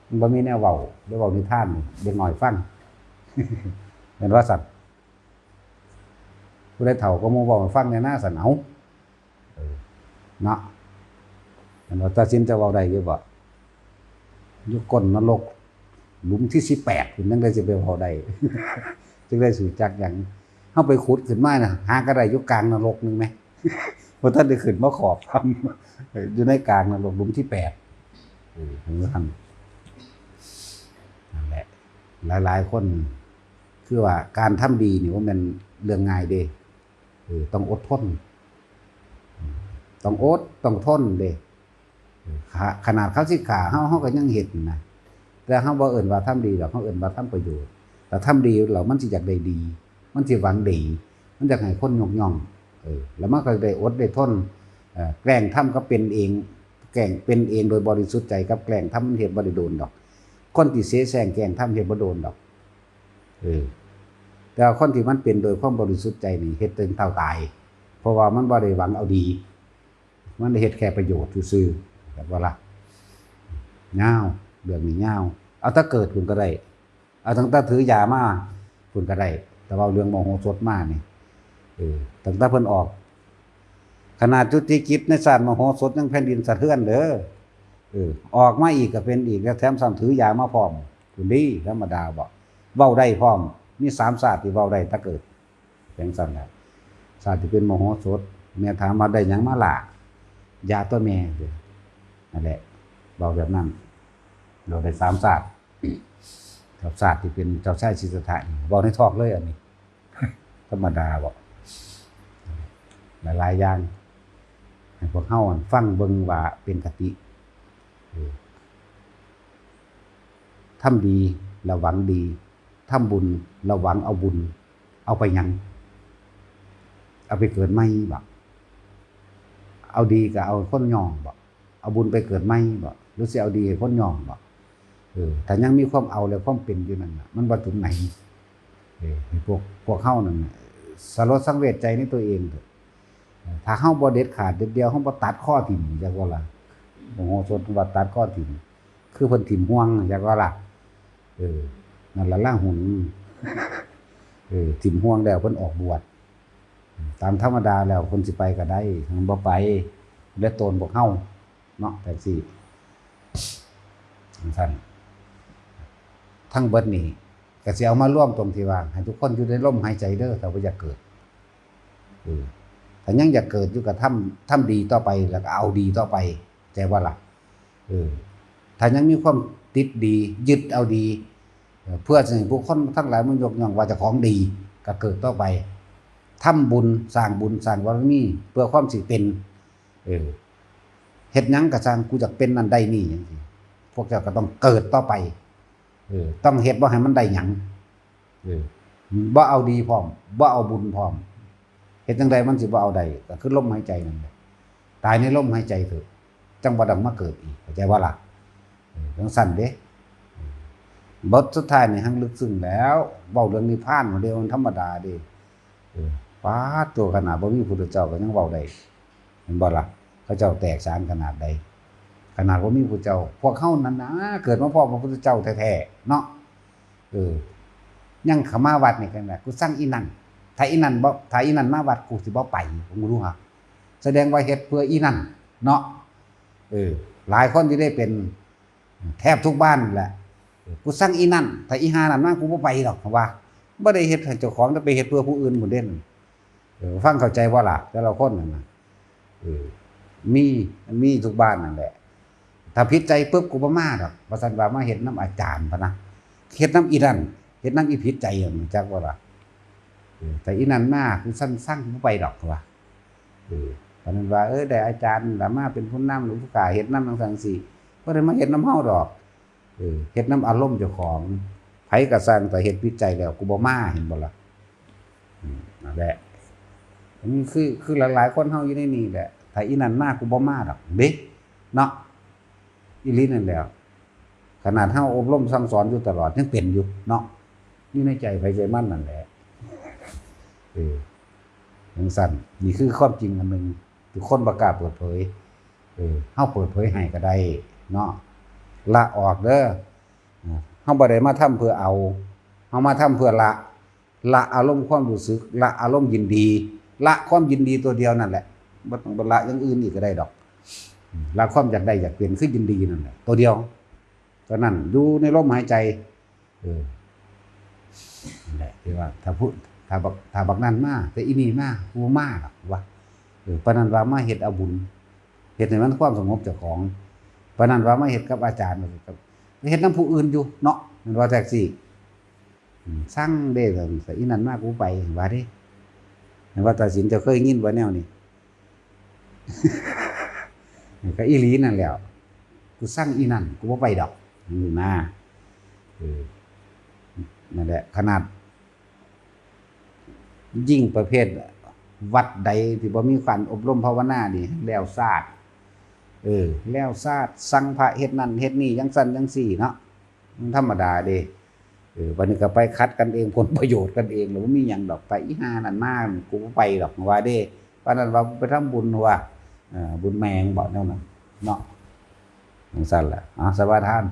มันบ่มีแนวเว้า ได้เว้านิทานเด็กน้อยฟัง แม่นว่าซั่น ผู้ใดเฒ่ากว่าหมู่เว้าให้ฟังแหน่นะ ซั่น เอ้า เออ เนาะ แม่นว่าตาสินจะเว้าได้อยู่บ่ อยู่ก้นนรก หลุมที่สิบแปด พุ้น จั่งใดสิไปเว้าได้ จั่งใดสิจักหยัง เฮาไปขุดขึ้นมาน่ะ หาก็ได้อยู่กลางนรกนึงแหม บ่ทันได้ขึ้นมาขอบถ้ำ อยู่ในกลางนรกหลุมที่แปด เออ จั่งซั้น นั่นแหละ หลายๆคน คือว่าการทำดีนี่บ่แม่นเรื่องง่ายเด้ เออ ต้องอดทน ต้องอด ต้องทนเด้ เออ ขะ- ขนาดเขาสิฆ่าเฮา เฮาก็ยังเฮ็ดนะ แต่เฮาบ่เอิ้นว่าทำดีดอก เฮาเอิ้นว่าทำประโยชน์ ถ้าทำดีแล้วมันสิอยากได้ดี มันสิหวังดี มันอยากให้คนยกย่อง เออ แล้วมันก็ได้อดได้ทน เอ่อ แกล้งทำก็เป็นเอง แกล้งเป็นเองโดยบริสุทธิ์ใจกับแกล้งทำมันเฮ็ดบ่ได้โดนดอก คนที่เสแสร้งแกล้งทำเฮ็ดบ่โดนดอก เออ แต่ว่าคนที่มันเป็นโดยความบริสุทธิ์ใจนี่เฮ็ดจนเฒ่าตาย เพราะว่ามันบ่ได้หวังเอาดี มันได้เฮ็ดแค่ประโยชน์ซื่อๆ แบบว่าล่ะ ยาว เรื่องนี้ยาว เอาแต่เกิดพุ้นก็ได้ เอาตั้งแต่ถือยามาพุ้นก็ได้ แต่ว่าเรื่องมโหสถมานี่ เออ ตั้งแต่เพิ่นออก ขนาดจุติกิจในชาติมโหสถยังแผ่นดินสะเทือนเด้อ เออ ออกมาอีกก็เป็นอีก แล้วแถมซ้ำถือยามาพร้อม พุ้นดี ธรรมดาบ่ เว้าได้พร้อม มีสามชาติที่เว้าได้แต่เกิด จั่งซั้นแหละ ชาติที่เป็นมโหสถ แม่ถามว่าได้หยังมาล่ะ ยาตัวแม่ นั่นแหละ เว้าแบบนั้น เว้าได้สามชาติ กับชาติที่เป็นเจ้าชายสิทธัตถะนี่ เว้าในท้องเลยอันนี้ ธรรมดาบ่ หลายๆอย่าง ให้พวกเฮาฟังเบิ่งว่าเป็นคติ เออ ทำดีแล้วหวังดี ทำบุญแล้วหวังเอาบุญ เอาไปหยัง เอาไปเกิดใหม่บ่ เอาดีก็เอาคนยองบ่ เอาบุญไปเกิดใหม่บ่ หรือสิเอาดีให้คนยองบ่ เออ ถ้ายังมีความเอาและความเป็นอยู่นั่นน่ะ มันบ่ถึงไหน เออ ให้พวก พวกเฮานั่นน่ะ สลดสังเวชใจในตัวเองเถอะ ถ้าเฮาบ่เด็ดขาดเด็ดเดี่ยว เฮาบ่ตัดคอถิ่ม จักว่าล่ะ มโหสถว่าตัดคอถิ่ม คือเพิ่นถิ่มห่วง จักว่าล่ะ เออ นั่นล่ะลาหุน เออ ถิ่มห่วงแล้วเพิ่นออกบวช ตามธรรมดาแล้วเพิ่นสิไปก็ได้ เพิ่นบ่ไป และโตนพวกเฮา เนาะ จั่งซี้ จั่งซั้น ทั้งเบิดนี่ก็สิเอามารวมตรงที่ว่า ให้ทุกคนอยู่ในลมหายใจเด้อ ถ้าบ่อยากเกิด เออ ถ้ายังอยากเกิดอยู่ก็ทำ ทำดีต่อไป แล้วก็เอาดีต่อไป เข้าใจบ่ล่ะ เออ ถ้ายังมีความติดดี ยึดเอาดี เออ เพื่อสิให้ผู้คนทั้งหลายมันยกย่องว่าเจ้าของดี ก็เกิดต่อไป ทำบุญ สร้างบุญ สร้างบารมี เพื่อความสิเป็น เออ เฮ็ดหยังก็ช่าง กูอยากเป็นนั่นได้นี่ จั่งซี้ พวกเจ้าก็ต้องเกิดต่อไป เออ ต้องเฮ็ดบ่ให้มันได้หยัง เออ บ่เอาดีพร้อม บ่เอาบุญพร้อม เฮ็ดจั่งใดมันสิบ่เอาได้ ก็คือลมหายใจนั่นแหละ ตายในลมหายใจเถอะ จั่งบ่ต้องมาเกิดอีก เข้าใจบ่ล่ะ เออ จั่งซั้นเด้ เออ บทสุดท้ายนี่แฮ่งลึกซึ้งแล้ว เว้าเรื่องนิพพานเด้ มันธรรมดาเด้ เออ ป๊าด ตัวขนาดบ่มีพุทธเจ้าก็ยังเว้าได้ เห็นบ่ล่ะ เขาเจ้าแตกฉานขนาดใด ขนาดว่ามีผู้เจ้า พวกเฮานั่นนะ เกิดมาพ้อพระพุทธเจ้าแท้ๆเนาะ เออ ยังเข้ามาวัดนี่กันนะ กูซังอีนั่น ถ้าอีนั่นบ่ ถ้าอีนั่นมาวัด กูสิบ่ไป ผมรู้ฮะ แสดงว่าเฮ็ดเพื่ออีนั่นเนาะ เออ หลายคนที่ได้เป็น แทบทุกบ้านแหละ เออ กูซังอีนั่น ถ้าอีห่านั่นมา กูบ่ไปดอก เพราะว่าบ่ได้เฮ็ดให้เจ้าของ แต่ไปเฮ็ดเพื่อผู้อื่นหมดเด่น เออ ฟังเข้าใจบ่ล่ะ แต่ละคนนั่นนะ เออ มี มันมีทุกบ้านนั่นแหละ ถ้าผิดใจปุ๊บ กูบ่มาดอก ว่าซั่น ว่ามาเฮ็ดนำอาจารย์พะนะ เฮ็ดนำอีนั่น เฮ็ดนำอีผิดใจอะ รู้จักบ่ล่ะ เออ แต่อีนั่นมา กูซัง ซัง กูบ่ไปดอก ว่า เออ ปานนั้นว่า เออ ได้อาจารย์ล่ะมาเป็นผู้นำ หลวงปู่กล้าเฮ็ดนำจั่งซั้นจั่งซี้ บ่ได้มาเฮ็ดนำเฮาดอก เออ เฮ็ดนำอารมณ์เจ้าของ ไผก็ซัง แต่เฮ็ดผิดใจแล้ว กูบ่มา เห็นบ่ล่ะ อืม นั่นแหละ มันคือ คือหลายๆคนเฮาอยู่ในนี่แหละ ถ้าอีนั่นมา กูบ่มาดอกเด้ เนาะ อีหลีนั่นแหล้ว ขนาดเฮาอบรมสั่งสอนอยู่ตลอด ยังเป็นอยู่เนาะ อยู่ในใจไผใจมันนั่นแหละ เออ จั่งซั้น นี่คือความจริงอันหนึ่ง ทุกคนบ่กล้าเปิดเผย เออ เฮาเปิดเผยให้ก็ได้เนาะ ละออกเด้อ เฮาบ่ได้มาทำเพื่อเอา เฮามาทำเพื่อละ ละอารมณ์ความรู้สึก ละอารมณ์ยินดี ละความยินดีตัวเดียวนั่นแหละ บ่ต้องไปละอย่างอื่นอีกก็ได้ดอก ละความอยากได้อยากเป็น คือยินดีนั่นแหละ ตัวเดียว เท่านั้น อยู่ในลมหายใจ เออ นั่นแหละ ที่ว่า ถ้าผู้ ถ้าบัก ถ้าบักนั่นมา แต่อีนี่มา กูบ่มาดอก ว่า เออ ปานนั้นว่ามาเฮ็ดเอาบุญ เฮ็ดให้มันความสงบเจ้าของ ปานนั้นว่ามาเฮ็ดกับอาจารย์ เฮ็ดนำผู้อื่นอยู่เนาะ แม่นว่าแท็กซี่ อืม ซังเด้ แต่อีนั่นมา กูไป ว่าเด้ แม่นว่าตาสิน เจ้าเคยยินบ่แนวนี้ ก็อีหลีนั่นแหล้ว กูซังอีนั่น กูบ่ไปดอก นี่นะ เออ นั่นแหละ ขนาด ยิ่งประเภทวัดใดที่บ่มีการอบรมภาวนานี่ แล้วซาด เออ แล้วซาด ซังพระเฮ็ดนั่นเฮ็ดนี่ จั่งซั้นจั่งซี้เนาะ มันธรรมดาเด้ เออ บัดนี้ก็ไปขัดกันเอง ผลประโยชน์กันเอง แล้วบ่มีหยังดอก ไปอีห่านั่นมา กูบ่ไปดอก ว่าเด้ ปานนั้นว่ากูไปทำบุญ ว่า เออ บุญแม่ง บอกแนวนั้นเนาะ จั่งซั้นแหละ อ่ะ สมาทาน